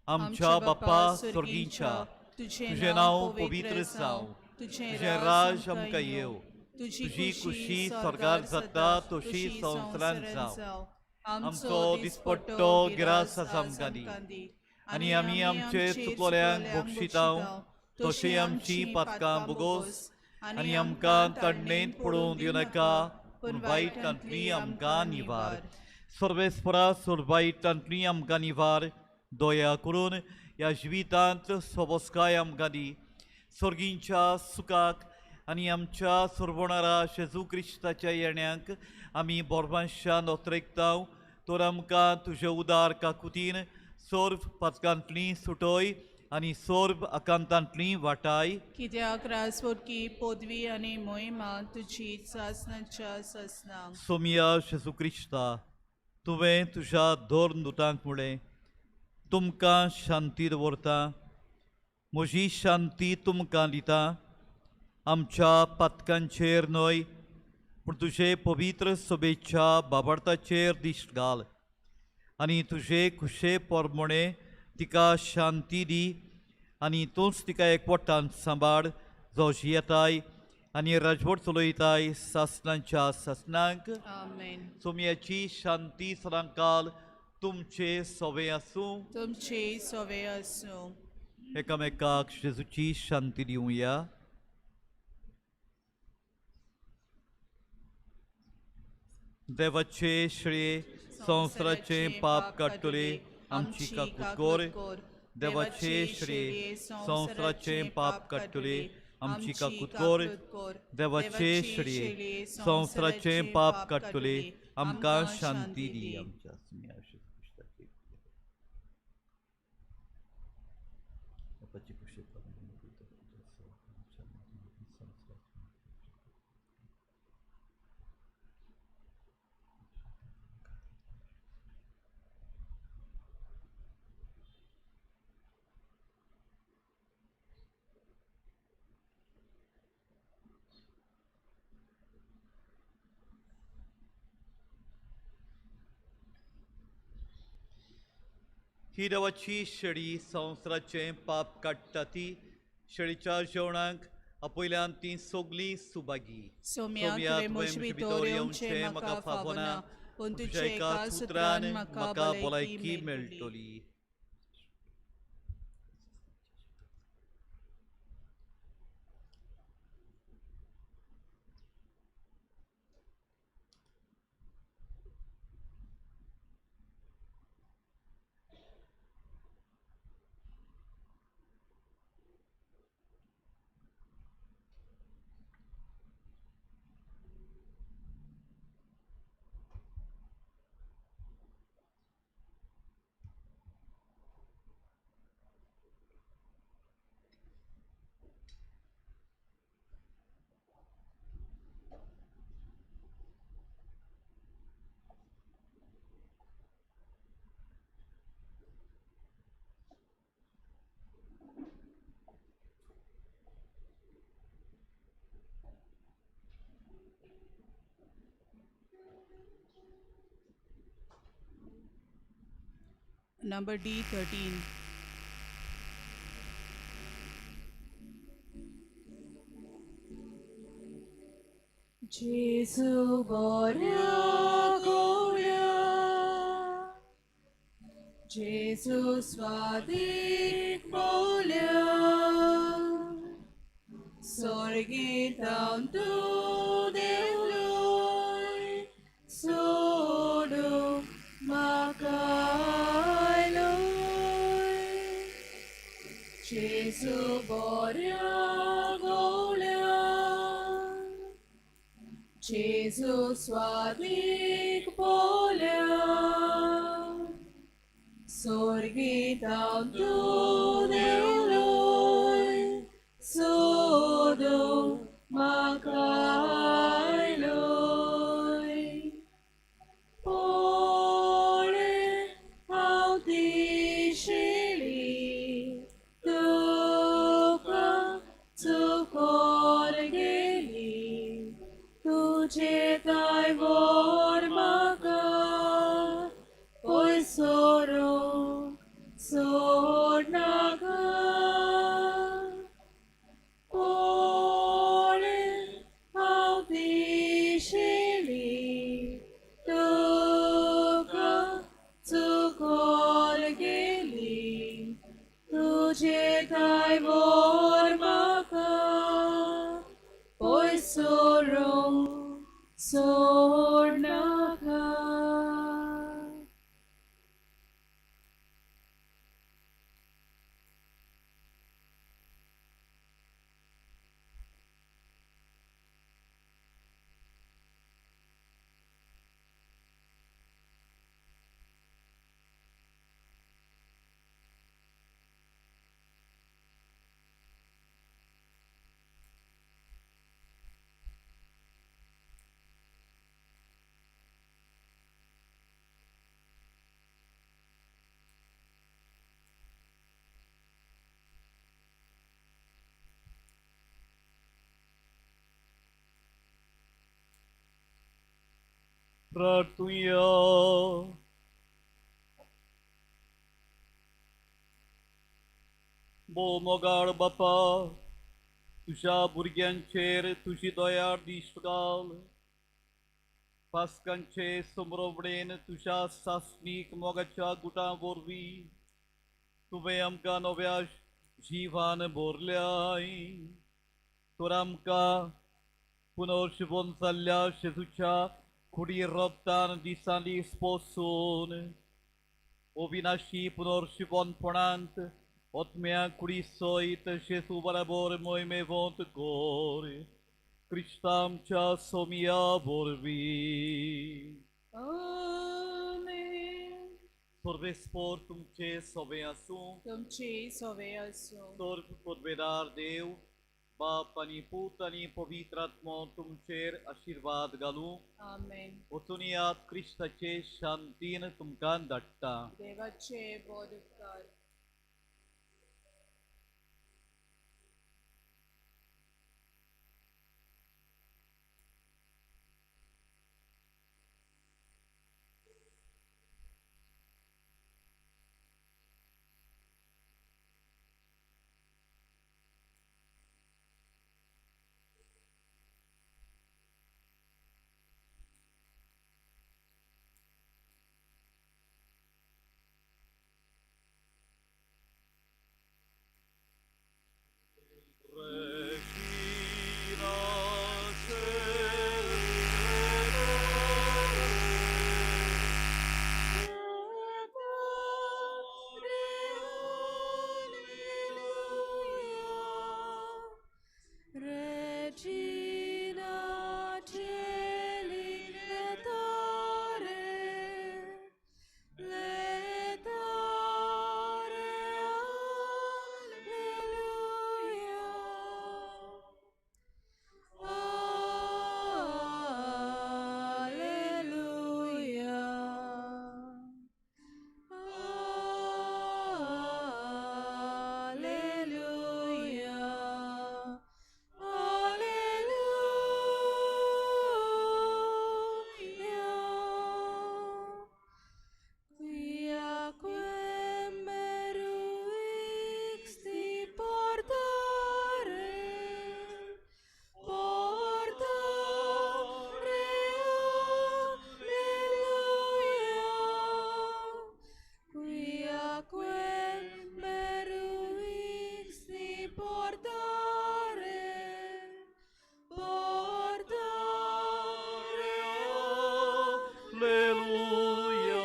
आमच्या बापा सर्गीच्या, तुजें नांव पवित्र जावं, तुजें राज आमकां येवं, तुजी कुशी स्वर्गार जाता तशी संवसारांत जावं. आमचो दिसपट्टो गिरास आमकां दी आनी आमी आमचे चुकलोल्यांक बक्षितांव तशी आमची पातकां बोगोस आनी आमकां तडणेंत पडूंक दिवनाका पूण वायटांतली आमकां निवार. सर्वेस्परा वायटांतली आमकां निवार, दया करून ह्या जिवितांत सोबसकाय आमकां दी, सर्गींच्या सुखाक आनी आमच्या सोरवणारा जेजू क्रिस्ताच्या येण्याक आमी बोरवांशान नोत्रेकताव. तर आमकां तुजे उदार काकुतीन सर्व पातकांतली सुटय आनी सर्व आकांतांतली वाटाय. कित्याक राजवटकी पदवी आनी मोहिमा तुजी सासनाच्या सासनाक. सोमिया जेजू क्रिस्ता, तुवें तुज्या धर्म दुतांक म्हणलें, तुमकां शांती दवरता, म्हजी शांती तुमकां दिता, आमच्या पातकांचेर न्हय पूण तुजे पवित्र सभेच्या बाबार्थाचेर दिश्ट घाल आनी तुजे खुशे पोरमोणे तिका शांती दी आनी तूंच तिका एकवटान सांबाळ, जो जियेताय आनी राजवट चलयताय सासणाच्या सासणांक. आमेन. सोमयाची शांती सदांकाल तुमचे सोवे आसूं. तुमचे सोवे आसूं. एकामेकाक जेजूची शांती दिवया. देवाचे श्रेय संवसाराचें पाप काडटले आमची काकूत कर. देवाचे श्रेय संवसाराचें पाप काडटले आमची काकूत कर. देवाचे श्रेय संवसाराचें पाप काडटले आमकां शांती दी. आमच्या ही देवाची शेळी संवसाराचें पाप काडटा ती शेळीच्या जेवणाक आपयल्यान ती सगळीं सुभागी. सोम्या तुवें म्हजे भितर येवचें म्हाका फावना, पूण तुज्या एका सुत्रान म्हाका भलायकी मेळटली. Number D13. Jesu boria goria, Jesu swadik bolia, sorgi tantu deuloi, solo makailoi. Jesu boria golia, Jesu swadik bolia, sorgi tantu deuloi, sodo makailoi. Pole autishili, tuka tukorgeli, tuje tai vor maka, oi soro sornaga. सोडनाका. प्रार्थुया. भोव मोगाळ बापा, तुज्या भुरग्यांचेर तुजी दया दिश्ट घाल. पास्कांचे समरोवडेन तुज्या सासणीक मोगाच्या गुटां वरवीं तुवें आमकां नव्या जिवान भरल्याय. तर आमकां पुनर्शिवोन जाल्ल्या जेजूच्या कुडी रोगतान दिसान दीस पोसून अविनाशी पुनर्शिवनपणांत आत्म्या कुडी सयत जेजू बराबर मोहिमेवंत कर, क्रिस्ता आमच्या सोमिया वरवीं. आमेन. सर्वेस्पोर तुमचे सोबे आसूं. तुमची सोवे आसूं. तर पदवेदार देव बाप आनी पूत आनी पवित्र आत्मो तुमचेर आशिर्वाद घालूं. आमेन. वचून यात, क्रिस्ताचे शांतीन तुमकां धाडटा. देवाचे बोर उपकार. Regina Caeli laetare, laetare, Alleluia. Alleluia. Alleluia. Alleluia. Quia quem meruixti portare, portare, Alleluia. Quia quem meruixti portare, portare, Alleluia.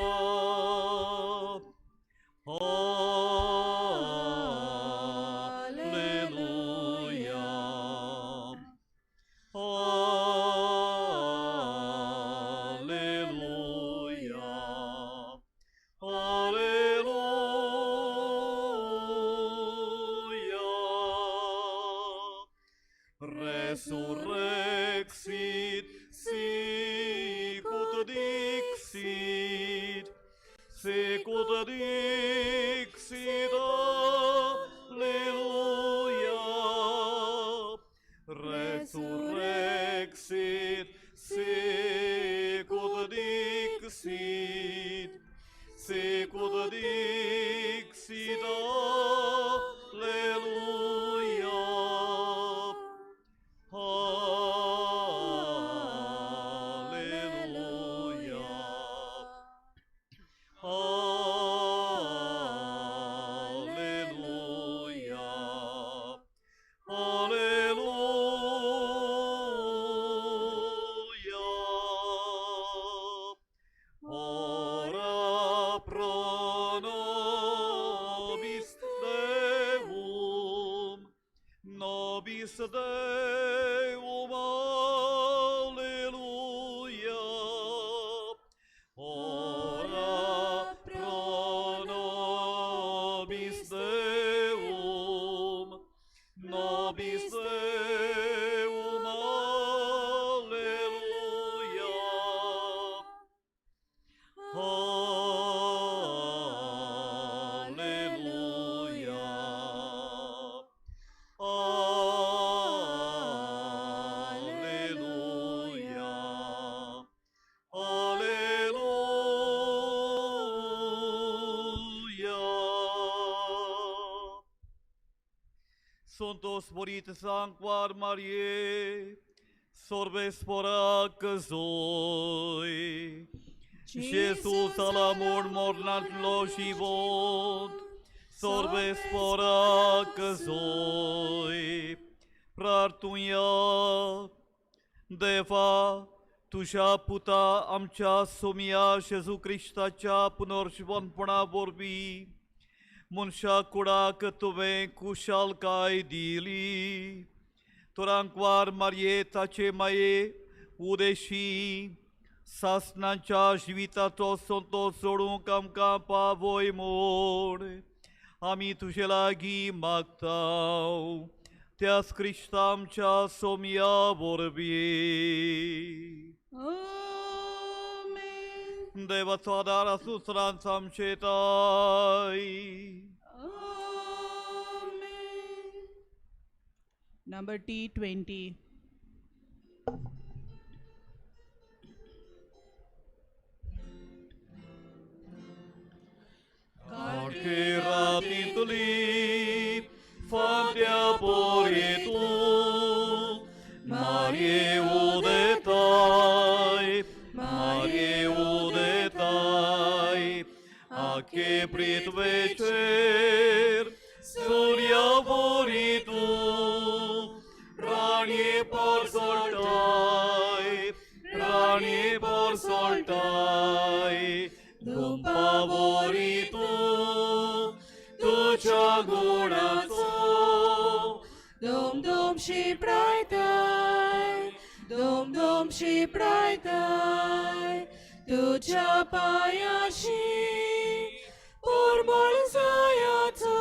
Alleluia. Alleluia. Alleluia. Resurrexit sicut dixit, sicut dixit, Alleluia. Resurrexit sicut dixit, sicut dixit, Alleluia. Alleluia. Alleluia. Nobis Deum, alleluia. Ora pro nobis Deum, nobis Deum, alleluia. Alleluia. Alleluia. Alleluia. Santos morit sanctuar Mariae, sorbes poracăzoi. Jesus al amor mornat lo život, sorbes poracăzoi. प्रार्थुया देवा तुझ्या पुता आमच्या सोमया जेजू क्रिस्ताच्या पुनर्जिवनपणा वरवीं मनशा कुडाक तुवें कुशालकाय दिली तोरांकवार मारये ताचे माये उदेशी सासनाच्या जिविताचो संतोश जोडूंक आमकां पावय म्हूण आमी तुजे लागीं मागता त्यास क्रिस्ता आमच्या सोमया वरवीं. आमेन. देवाचो आदार आसूं सदांच आमचे ताय. Amen. Number T20. काळखे रातींतली फांत्या पोरी तूं मारये उदेताय मारये उदेताय आखे पृथ्वेचेर सुर्या बोरी तूं राणये पोरसोळटाय राणये पोरसोळटाय धुंपा बोरी तूं तुज्या गुणाचो Dom dom शिपडायताय dom dom शिपडायताय तुझ्या पायाशी परमळ जायाचो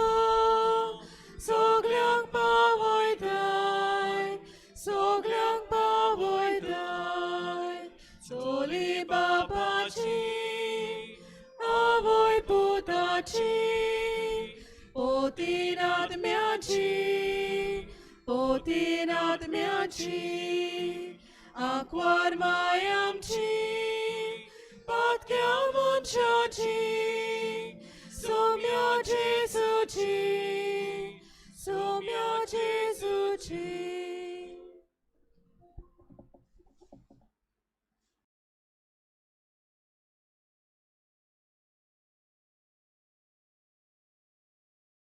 सगल्यांक पावयताय सगल्यांक पावयताय चोली बापाची आवय पुताची पोतीन आत्म्याची पोतीन आत्म्याची आंकवार माय आमची पातक्या मनशाची सोम्या जेजूची सोम्या जेजूची.